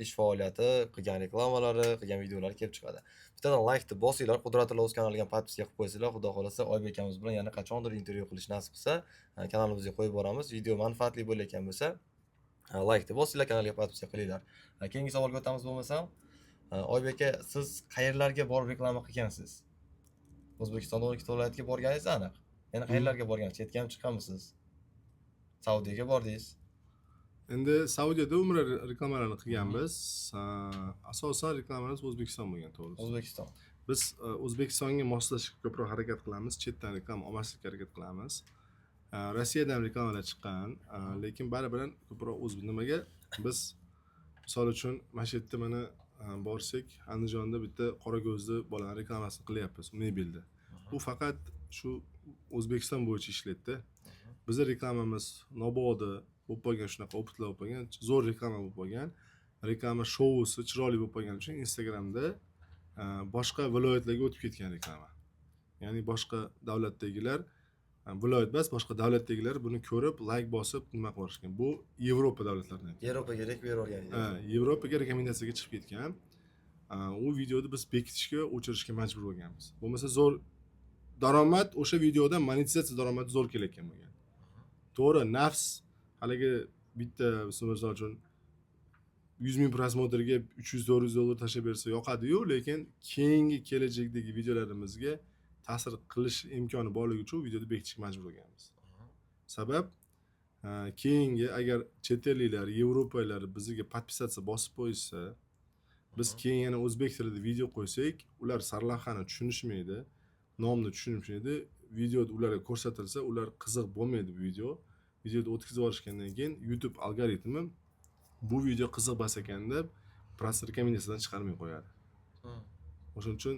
ish faoliyati, qilgan reklamalari, qilgan videolari kelib chiqadi. Bittadan laykni bosinglar, Qudratilla o'z kanaliga ham подписка qilib qo'ysanglar, xudo xohlasa Oybek akamiz bilan yana qachondir intervyu qilish nasib qilsa, kanalimizga qo'yib boramiz. Video manfaatli bo'layotgan bo'lsa, laykni bosinglar, kanalga подписка qilinglar. Keyingi savolga o'tamiz bo'lmasam. Oybek aka, siz qayerlarga borib reklama qilgansiz? O'zbekistonda 12 ta viloyatga borganingiz aniq. Yana qayerlarga borgan? Chetga ham chiqqanmisiz? Saudiyaga bordingiz. Endi Saudiyada umra reklamalarini qilganmiz. Asosan reklamalarimiz O'zbekiston bo'lgan, to'g'risi. O'zbekiston. Biz O'zbekistonga moslashishga ko'proq harakat qilamiz, chetdan reklama olmaslikka harakat qilamiz. Rossiyadan ham reklamalar chiqqan, lekin baribir ham ko'proq o'z nimaga biz, misol uchun, mana shu yerda mana borsak, Andijonda bitta qora ko'zli bolani reklamasini qilyapmiz mebelda. Bu faqat shu O'zbekiston bo'yicha ishlaydida. Bizni reklamamiz nobodo bo'lib qolgan, shunaqa опыт lar bo'lib qolgan, zo'r reklama bo'lib qolgan, reklama shousi chiroyli bo'lib qolgani uchun Instagramda boshqa viloyatlarga o'tib ketgan reklama, ya'ni boshqa davlatdagilar, viloyat emas, boshqa davlatdagilar buni ko'rib, layk bosib, nima qilib yuborishgan. Bu Yevropa davlatlaridan. Yevropaga rek berib yuborgan. Ha, Yevropaga rekomendatsiyaga chiqib ketgan. U videoni biz bekitishga, o'chirishga majbur bo'lganmiz. Bo'lmasa zo'r daromad, o'sha videodan monetizatsiya daromadi zo'r kelayotgan bo'lgan. To'g'ri, nafs haligi bitta, misol uchun, 100 000 просмотр ga 300-400 dollar tashlab bersa yoqadiyu, lekin keyingi kelajakdagi videolarimizga ta'sir qilish imkoni borligi uchun u videoni bekitishga majbur bo'lganmiz. Sabab keyingi agar chet elliklar, yevropaliklar bizga подписаться bosib qo'yishsa, biz keyin yana o'zbek tilida video qo'ysak, ular sarlavhani tushunishmaydi, nomni tushunishmaydi. Video ularga ko'rsatilsa, ular qiziq bo'lmaydi bu video. Videoni o'tkazib yuborishgandan keyin YouTube algoritmi bu video qiziq emas ekan deb просто rekomendatsiyadan chiqarmay qo'yadi. O'shaning uchun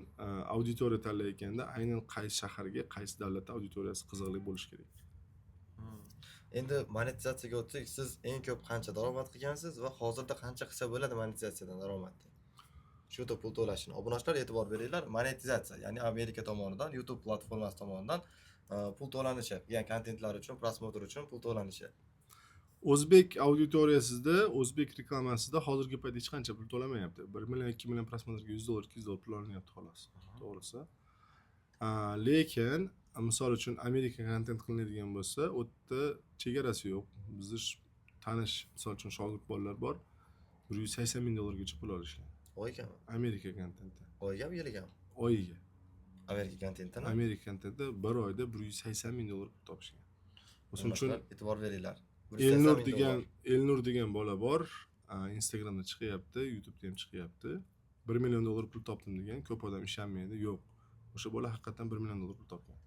auditoriya tanlayotganda aynan qaysi shaharga, qaysi davlatda auditoriyasi qiziqli bo'lishi kerak. Endi monetizatsiyaga o'tsak, siz eng ko'p qancha daromad qilgansiz va hozirda qancha qilsa bo'ladi monetizatsiyadan daromadni? Shu YouTube pul to'lashini. Obunachilar, e'tibor beringlar, monetizatsiya, ya'ni Amerika tomonidan, YouTube platformasi tomonidan pul to'lanishi, qilgan kontentlar uchun, просмотр uchun pul to'lanishi. O'zbek auditoriyasida, o'zbek reklamasida hozirgi paytda hech qancha pul to'lamayapti. 1 million, 2 million просмотр ga 100 dollar, 200 dollar pul olinyapti xolos, to'g'risi. Lekin misol uchun, Amerika kontent qilinadigan bo'lsa, u yerda chegarasi yo'q. Bizni tanish, misol uchun, shogird bolalar bor, 180 000 dollargacha pul olishgan. Oygami? Amerika kontenti. Oygami, yilgami? Oyiga. Amerika kontentini? Amerika kontentida bir oyda 180 000 dollar pul topishgan. O'shaning uchun Obunachilar, e'tibor beringlar. 180 Elnur ming degan dollar. Elnur degan bola bor, Instagramda chiqyapti, YouTubeda ham chiqyapti. 1 million dollar pul topdim degan, ko'p odam ishonmaydi. Yo'q, o'sha bola haqiqatdan 1 million dollar pul topgan.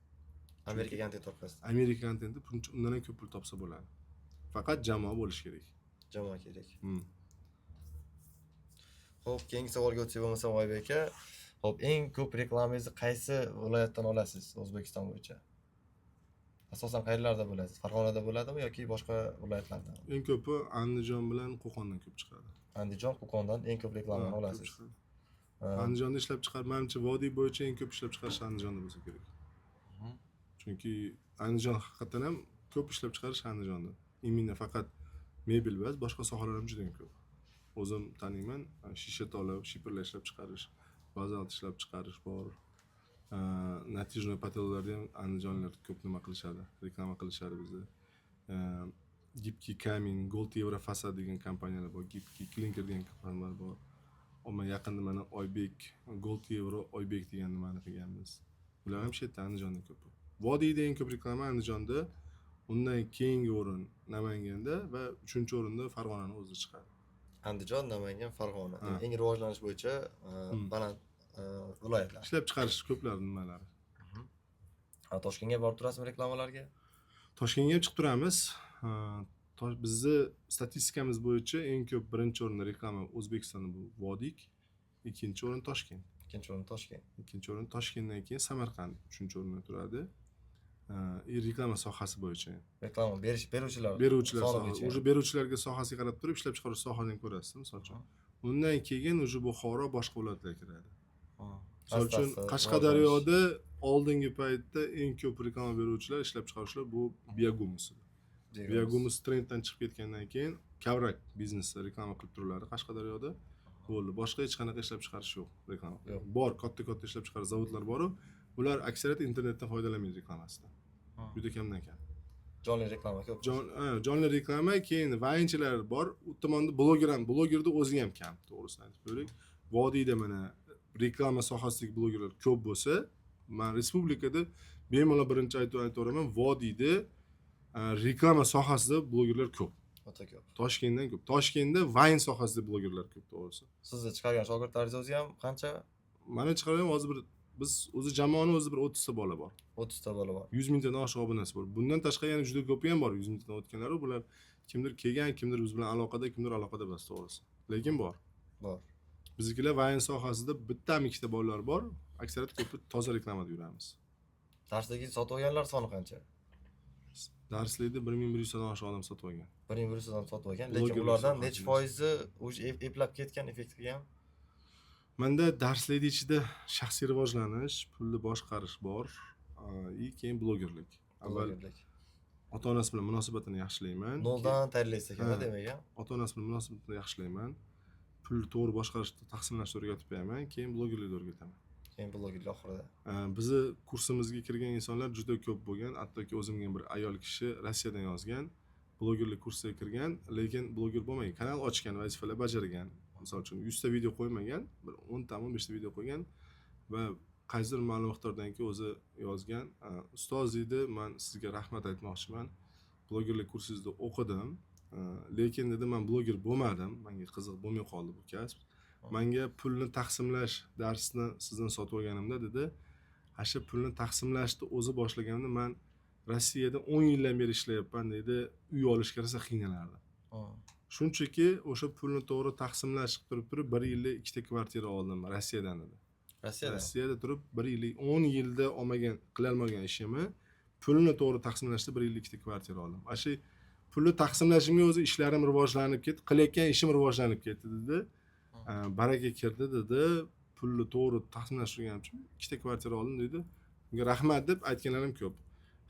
Amerika kontent orqasida. Amerika kontenti undan ham ko'p pul topsa bo'ladi, faqat jamoa bo'lishi kerak. Jamoa kerak. Xo'p, keyingi savolga o'tsak bo'lmasam, Oybek aka. Xo'p, eng ko'p reklamangizni qaysi viloyatdan olasiz O'zbekiston bo'yicha? Asosan qayerlarda bo'lasiz? Farg'onada bo'ladimi yoki boshqa viloyatlarda? Eng ko'pi Andijon bilan Qo'qondan ko'p chiqadi. Andijon, Qo'qondan eng ko'p reklamani Ha, ko'p olasiz. chiqadi. Ha. Andijonda ishlab chiqar, manimcha, vodiy bo'yicha eng ko'p ishlab chiqarish Andijonda bo'lsa kerak. Chunki Andijon haqiqatdan ham ko'p ishlab chiqarish Andijonda. Именно faqat mebel emas, boshqa sohalar ham juda ham ko'p. O'zim taniyman, shisha tola, shiferlar ishlab chiqarish, bazalt ishlab chiqarish bor. Натяжной потолок larda ham andijonlar ko'p nima qilishadi, reklama qilishadi bizda. Гибкий камень, Gold Euro Fasad degan kompaniyalar bor, Гибкий Klinker degan kompaniyalar bor. Ammo yaqinda mana Oybek, Gold Euro Oybek degan nimani qilganmiz. Ular ham shu yerda, Andijonda ko'p. Vodiyda eng ko'p reklama Andijonda, undan keyingi o'rin Namanganda va uchinchi o'rinda Farg'onani o'zida chiqadi. Andijon, Namangan, Farg'ona. Ha. Eng rivojlanish bo'yicha baland viloyatlar. Ishlab chiqarish ko'plar nimalari. Ha, Toshkentga borib turasizmi reklamalarga? Toshkentga ham chiqib turamiz. Bizni statistikamiz bo'yicha eng ko'p birinchi o'rinda reklama O'zbekistonda bu Vodiyk, ikkinchi o'rin Toshkent. Ikkinchi o'rin Toshkent. Ikkinchi o'rin Toshkentdan keyin Samarqand uchinchi o'rinda turadi. И reklama sohasi bo'yicha. Reklama berish beruvchilar Beruvchilar soni sohasi. bo'yicha. Уже beruvchilarga sohasiga qarab turib ishlab chiqarish sohani ham ko'rasiz, misol uchun. Undan keyin уже Buxoro, boshqa viloyatlar kiradi. Misol Asta uchun, asta Qashqadaryoda oldingi paytda eng ko'p reklama beruvchilar, ishlab chiqaruvchilar bu Biogumus edi. rivojlanish. Biogumus trenddan chiqib ketgandan keyin Kavrak biznesi reklama qilib turiladi Qashqadaryoda. Bo'ldi. Boshqa hech qanaqa ishlab chiqarish yo'q reklama. Yo'q. Bor, katta-katta ishlab chiqarish zavodlar bor-u, ular aksariyat internetdan foydalanmaydi reklamasida. Juda kamdan kam. Jonli reklama ko'p. Jonli reklama, keyin vaynchilar bor. U tomonda bloger ham, blogerda o'zi ham kam, to'g'risini aytib qo'yaylik. Vodiyda mana reklama sohasidagi blogerlar ko'p bo'lsa, man respublikada bemalol birinchi aytib aytaveraman, vodiyda reklama sohasida blogerlar ko'p. O'ta ko'p. Toshkentdan ko'p. Toshkentda vayn sohasida blogerlar ko'p, to'g'risi. Sizni chiqargan shogirdlaringiz o'zi ham qancha? Mana chiqargan hozir bir, biz o'zi jamoani o'zi bir 30 ta bola bor. 30 ta bola bor. 100 mingtadan oshiq obunasi bor. Bundan tashqari yana juda ko'pi ham bor, 100 mingtadan o'tganlar. Bular kimdir kelgan, kimdir biz bilan aloqada, kimdir aloqada emas, to'g'risi. Lekin bor. Bor. Biznikilar vayn sohasida bittami, ikkita bolalar bor. Aksariyat ko'pi toza reklamada yuramiz. Darsdagi sotib olganlar soni qancha? Darslikda 1100 tadan oshiq odam sotib olgan. 1100 odam sotib olgan, lekin Blogerlik ulardan sohasida. nechi foizi уже eplab ketgan, effekt qilgan? Manda darslikni ichida shaxsiy rivojlanish, pulni boshqarish bor, и keyin blogerlik. Avval Blogerlik. Ota onasi bilan munosabatini yaxshilayman. Noldan tayyorlaysiz ekan, Ha. demak, a? Ota onasi bilan munosabatini yaxshilayman. Pulni to'g'ri boshqarishni, taqsimlashni o'rgatib beraman, keyin blogerlikni o'rgataman. Keyin blogerlik oxirida. Bizni kursimizga kirgan insonlar juda ko'p bo'lgan. Hattoki o'zimga bir ayol kishi Rossiyadan yozgan, blogerlik kursiga kirgan, lekin bloger bo'lmagan, kanal ochgan, vazifalar bajargan. Misol uchun, 100 ta video qo'ymagan, bir 10 ta, 15 ta video qo'ygan va qaysidir ma'lum miqdordan keyin o'zi yozgan, "Ustoz, – deydi, – man sizga rahmat aytmoqchiman. Blogerlik kursingizda o'qidim, lekin, – dedi, – man bloger bo'lmadim, menga qiziq bo'lmay qoldi bu kasb. Manga pulni taqsimlash darsini sizdan sotib olganimda, – dedi, – ana shu pulni taqsimlashni o'zi boshlaganimda man Rossiyada 10 yildan beri ishlayapman, – deydi, – uy olishga rosa qiynalardim. Shunchaki o'sha pulni to'g'ri taqsimlash qilib turib turib bir yilda ikkita kvartira oldim Rossiyadan", dedi. Rossiyada. Rossiyada turib bir yillik, 10 yilda olmagan, qilolmagan ishimni pulni to'g'ri taqsimlashda bir yilda ikkita kvartira oldim. Ana shu pulni taqsimlashimga o'zi ishlarim rivojlanib ketdi, qilayotgan ishim rivojlanib ketdi, dedi. Baraka kirdi, dedi. Pulni to'g'ri taqsimlash uchun ikkita kvartira oldim, deydi. Unga rahmat deb aytganlarim ko'p.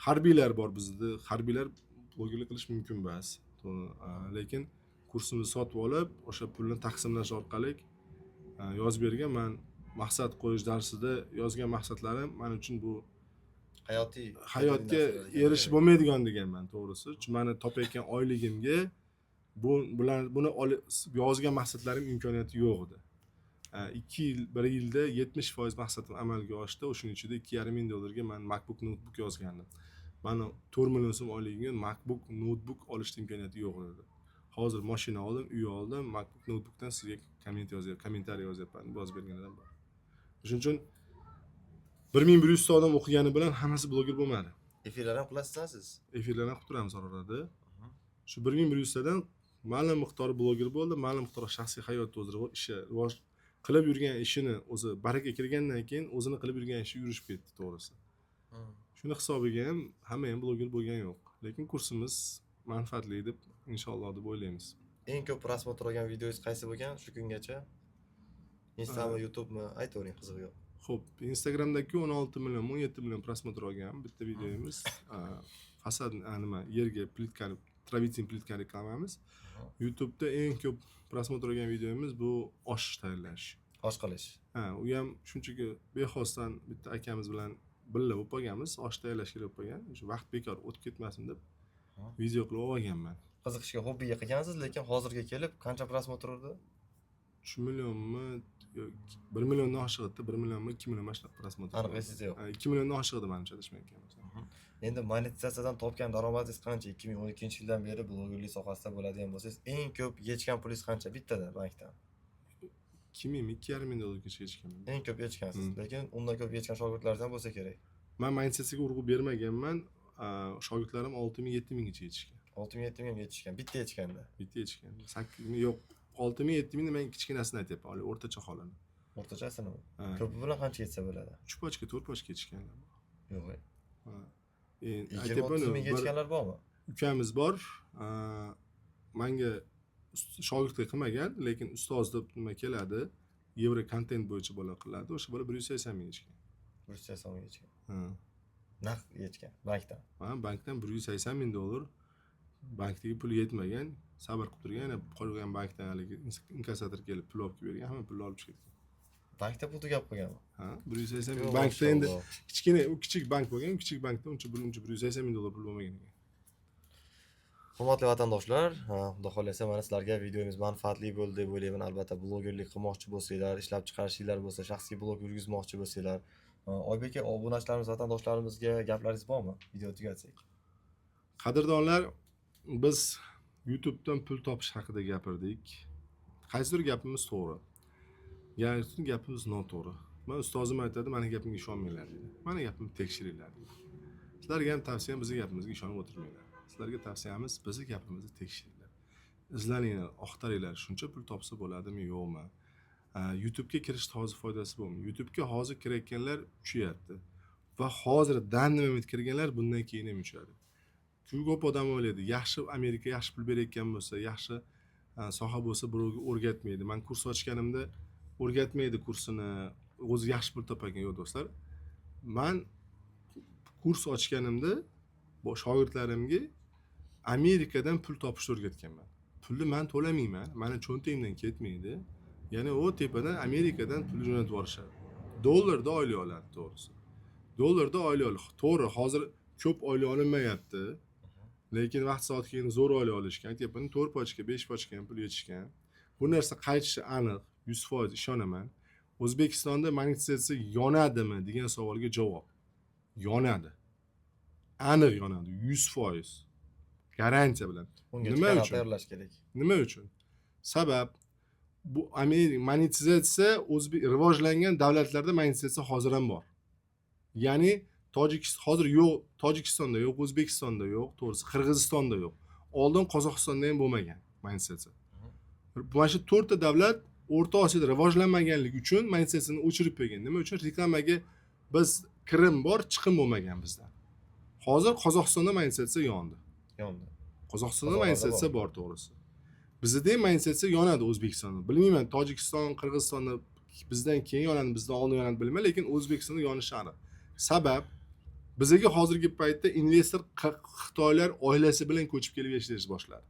Harbiylar bor bizda, harbiylar blogerlik qilish mumkin emas. To'g'ri, lekin kursimizni sotib olib, o'sha pulni taqsimlash orqali yozib bergan. Man maqsad qo'yish darsida yozgan maqsadlarim man uchun bu Hayotiy hayotga narsalar ekan. erishib bo'lmaydigan deganman, to'g'risi. Chunki mani topayotgan oyligimga bu bilan buni yozgan maqsadlarim imkoniyati yo'q edi. 2 yil, bir yilda 70% maqsadim amalga oshdi. O'shaning ichida 2,5 ming dollarga man MacBook noutbuk yozgandim. Mani 4 million so'm oyligimga MacBook noutbuk olishni imkoniyati yo'q edi. Hozir moshina oldim, uy oldim, MacBook noutbukdan sizga komment yozyapman, kommentariy yozyapman deb yozib bergan odam bor. Shuning uchun 1100 ta odam o'qigani bilan hammasi bloger bo'lmadi. Efirlar ham qilasizmi siz? Efirlarni qilib turamiz orada. Shu 1100 tadan ma'lum miqdori bloger bo'ldi, ma'lum miqdori shaxsiy hayotda o'zi ishi rivoj qilib yurgan ishini, o'zi baraka kirgandan keyin o'zini qilib yurgan ishi yurishib ketdi, to'g'risi. Shuni hisobiga ham hamma ham bloger bo'lgani yo'q, lekin kursimiz manfaatli deb, inshaalloh, deb o'ylaymiz. Eng ko'p просмотр olgan videongiz qaysi bo'lgan shu kungacha? Instami, YouTubemi? Aytavering, qizig'i yo'q. Ho'p, Instagramdagi 16 million, 17 million просмотр olgan bitta videomiz. Fasad, nima, yerga plitkani, travertin plitka reklamamiz. YouTubeda eng ko'p просмотр olgan videomiz bu osh tayyorlash. Osh qilish. Ha, u ham shunchaki bexosdan bitta akamiz bilan birga bo'lib qolganmiz, osh tayyorlash kerak bo'lib qolgan, o'sha vaqt bekor o'tib ketmasin deb video qilib olganman. Qiziqishga, hobbiga qilgansiz, lekin hozirga kelib qancha просмотр urdi? 3 millionmi yo 1 milliondan oshiq edi, 1 millionmi, 2 million, mana shunaqa просмотр. Aniq esingizda yo'q. Ha, 2 milliondan oshiq edi manimcha, adashmayotgan bo'lsam. Endi monetizatsiyadan topgan daromadingiz qancha? 2012-yildan beri blogerlik sohasida bo'ladigan bo'lsangiz, eng ko'p yechgan pulingiz qancha bittada bankdan? 2000, 2,5 ming dollargacha yechganman. Eng ko'p yechgansiz, lekin undan ko'p yechgan shogirdlaringiz ham bo'lsa kerak. Man monetizatsiyaga urg'u bermaganman. Shogirdlarim 6000, 7000 gacha yetishgan. 6000, 7000 ham yetishgan bitta yechganda. Bitta yechgan. 8000, yo'q, 6000, 7000 ni man kichkinasini aytyapman, hali o'rtacha holini. O'rtachasini? Ha. Ko'pi bilan qancha yetsa bo'ladi? Uch pachka, to'rt pachka yetishganlar. Yo'q. Ha. 20, Aytyapman, 30 mingga bir yechganlar bormi? ukamiz bor, manga shogirdlik qilmagan, lekin ustoz deb nima keladi, yevro kontent bo'yicha bola qiladi, o'sha bola 180 ming yechgan. 180 ming yechgan. Ha. Naqd yechgan bankdan. Ha, bankdan 180 ming dollar. Bankdagi pul yetmagan, sabr qilib turgan, yana qolgan bankdan haligi inkassator kelib pul olib kelib bergan, hamma pulni olib chiqib ketgan. Bankda pul tugab qolganmi? Ha, 180 ming. Yo'q, Bankda endi mashalloh. kichkina, u kichik bank bo'lgan, kichik bankda uncha uncha 180 ming dollar pul bo'lmagan ekan. Hurmatli vatandoshlar, xudo xohlasa mana sizlarga videomiz manfaatli bo'ldi deb o'ylayman. Albatta blogerlik qilmoqchi bo'lsanglar, ishlab chiqarishinglar bo'lsa, shaxsiy blog yurgizmoqchi bo'lsanglar, Oybek aka, obunachilarimiz, vatandoshlarimizga gaplaringiz bormi? Video tugatsak. Qadrdonlar, biz YouTubedan pul topish haqida gapirdik. Qaysidir gapimiz to'g'ri, qaysidir gapimiz noto'g'ri. Man ustozim aytadi, mani gapimga ishonmanglar deydi. Mani gapimni tekshiringlar deydi. Sizlarga ham tavsiyam, bizni gapimizga ishonib o'tirmanglar. Sizlarga tavsiyamiz, bizni gapimizni tekshiringlar. Izlaninglar, axtaringlar, shuncha pul topsa bo'ladimi, yo'qmi? YouTube'ga kirishni hozir foydasi bormi? YouTube'ga hozir kirayotganlar uchyapti. Va hozir данный момент kirganlar bundan keyin ham uchadi. Ko'p odam o'ylaydi, yaxshi Amerika yaxshi pul berayotgan bo'lsa, yaxshi soha bo'lsa birovga o'rgatmaydi. Man kurs ochganimda o'rgatmaydi kursini, o'zi yaxshi pul topgan. Yo'q do'stlar. Man kurs ochganimda shogirdlarimga Amerikadan pul topishni o'rgatganman. Pulni man to'lamayman, mani cho'ntagimdan ketmaydi. Ya'ni u tepadan Amerikadan pul jo'natib yuborishadi. Dollarda oylik oladi, to'g'risi. Dollarda oylik oladi. To'g'ri, hozir ko'p oylik olinmayapti. Lekin vaqt soat keyin zo'r oylik olishgan. Aytyapman, 4 pachka, 5 pachka ham pul yetishgan. Bu narsa qaytishi aniq, 100% ishonaman. O'zbekistonda monetizatsiya yonadimi degan savolga javob. Yonadi. Aniq yonadi, 100%. Garantiya bilan. Unga Nima kanal uchun? tayyorlash kerak. Nima uchun? Sabab bu Amerika monetizatsiya o'zbek rivojlangan davlatlarda monetizatsiya hozir ham bor. Ya'ni Tojikiston hozir yo'q, Tojikistonda yo'q, O'zbekistonda yo'q, to'g'risi Qirg'izistonda yo'q. Oldin Qozog'istonda ham bo'lmagan monetizatsiya. Mana shu 4 ta davlat O'rta Osiyoda rivojlanmaganligi uchun monetizatsiyani o'chirib qo'ygan. Nima uchun? Reklamaga biz kirim bor, chiqim bo'lmagan bizda. Hozir Qozog'istonda monetizatsiya yondi. Yondi. Qozog'istonda Qozog'larda monetizatsiya bor, to'g'risi. Bizda ham monetizatsiya yonadi O'zbekistonda. Bilmayman, Tojikiston, Qirg'izistonda bizdan keyin yonadi, bizdan oldin yonadi bilmayman, lekin O'zbekistonda yonishi aniq. Sabab bizga hozirgi paytda investor Xitoylar oilasi bilan ko'chib kelib yashash boshladi.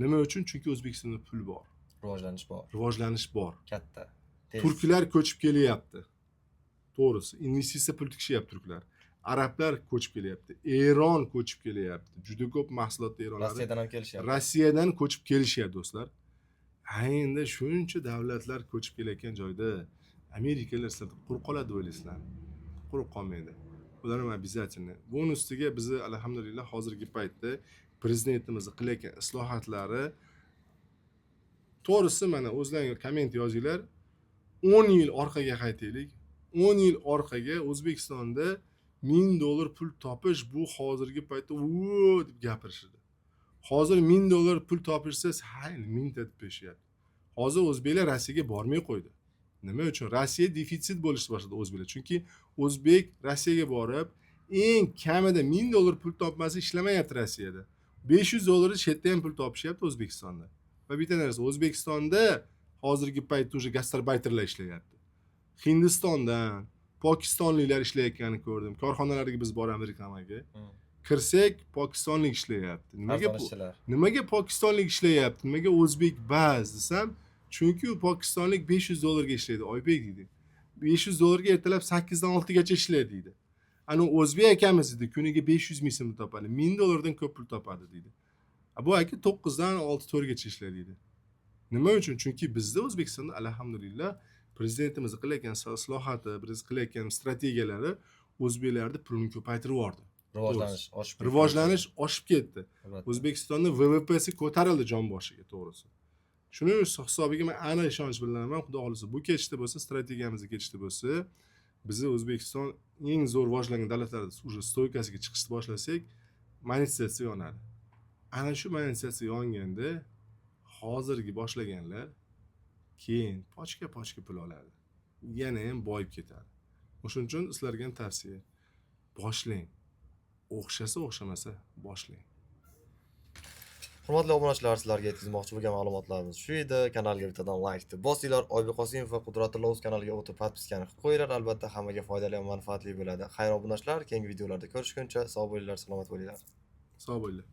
Nima uchun? Chunki O'zbekistonda pul bor, Rivojlanish bor. Rivojlanish bor. Katta. Tez. Turklar ko'chib kelyapti. To'g'risi, investitsiya pul tikishyapti turklar. Arablar ko'chib kelyapti. Eron ko'chib kelyapti. Juda ko'p mahsulot Eronlari Rossiyadan ham kelishyapti. Rossiyadan ko'chib kelishyapti do'stlar. Ha, endi shuncha davlatlar ko'chib kelayotgan joyda amerikalar sizlardan quruq qoladi deb o'ylaysizlarmi? Quruq qolmaydi. Ular ham обязательно. Buni ustiga bizni alhamdulillah hozirgi paytda prezidentimiz qilayotgan islohatlari, to'g'risi, mana o'zlaring komment yozinglar. 10 yil orqaga qaytaylik. 10 yil orqaga O'zbekistonda $1000 pul topish bu hozirgi paytda "Vuuu" deb gapirishadi. Hozir $1000 pul topishsa, ha, mingta deb qo'yishyapti. Hozir o'zbeklar Rossiyaga bormay qo'ydi. Nima uchun? Rossiya defitsit bo'lishni boshladi o'zbeklar. Chunki o'zbek Rossiyaga borib, eng kamida $1000 pul topmasa ishlamayapti Rossiyada. $500 chetda ham pul topishyapti O'zbekistonda. Va bitta narsa, O'zbekistonda hozirgi paytda уже gastarbayterlar ishlayapti. Hindistondan, pokistonliklar ishlayotganini ko'rdim. Korxonalarga biz boramiz reklamaga. Kirsak, pokistonlik ishlayapti. Nimaga Arzon ishchilar. Nimaga pokistonlik ishlayapti? Nimaga o'zbek baz desam, chunki u pokistonlik $500 ga ishlaydi, Oybek deydi. $500 ga ertalab 8 dan 6 gacha ishlaydi deydi. Ana o'zbek akamiz deydi, kuniga 500 ming so'm topadi, $1000 dan ko'p pul topadi deydi. Bu aka 9 dan 6 4 gacha ishlaydi deydi. Nima uchun? Chunki bizda O'zbekistonda alhamdulillah prezidentimiz qilayotgan islohoti, biz qilayotgan strategiyalari o'zbeklarni pulini ko'paytirib yubordi. Rivojlanish oshib ketdi. Rivojlanish oshib ketdi. Albatta. O'zbekistonda VVPsi ko'tarildi jon boshiga, to'g'risi. Shuning hisobiga men aniq ishonch bildiraman, xudo xohlasa bu ketishda bo'lsa, strategiyamizni ketishda bo'lsa, bizni O'zbekiston eng zo'r rivojlangan davlatlar уже стойка siga chiqishni boshlasak, monetizatsiya yonadi. Ana shu monetizatsiya yonganda hozirgi boshlaganlar keyin pochka pochka pul oladi, yana ham boyib ketadi. O'shuning uchun sizlarga ham tavsiya: boshlang, o'xshasa o'xshamasa boshlang. Hurmatli obunachilar, sizlarga yetkazmoqchi bo'lgan ma'lumotlarimiz shu edi. Kanalga bittadan like bosinglar. Oybek Qosimov va Qudratullo o'z kanaliga o'tib подписка ni qilib qo'yinglar. Albatta hammaga foydali va manfaatli bo'ladi. Xayr obunachilar, keyingi videolarda ko'rishguncha sog' bo'linglar, salomat bo'linglar. Sog' bo'linglar.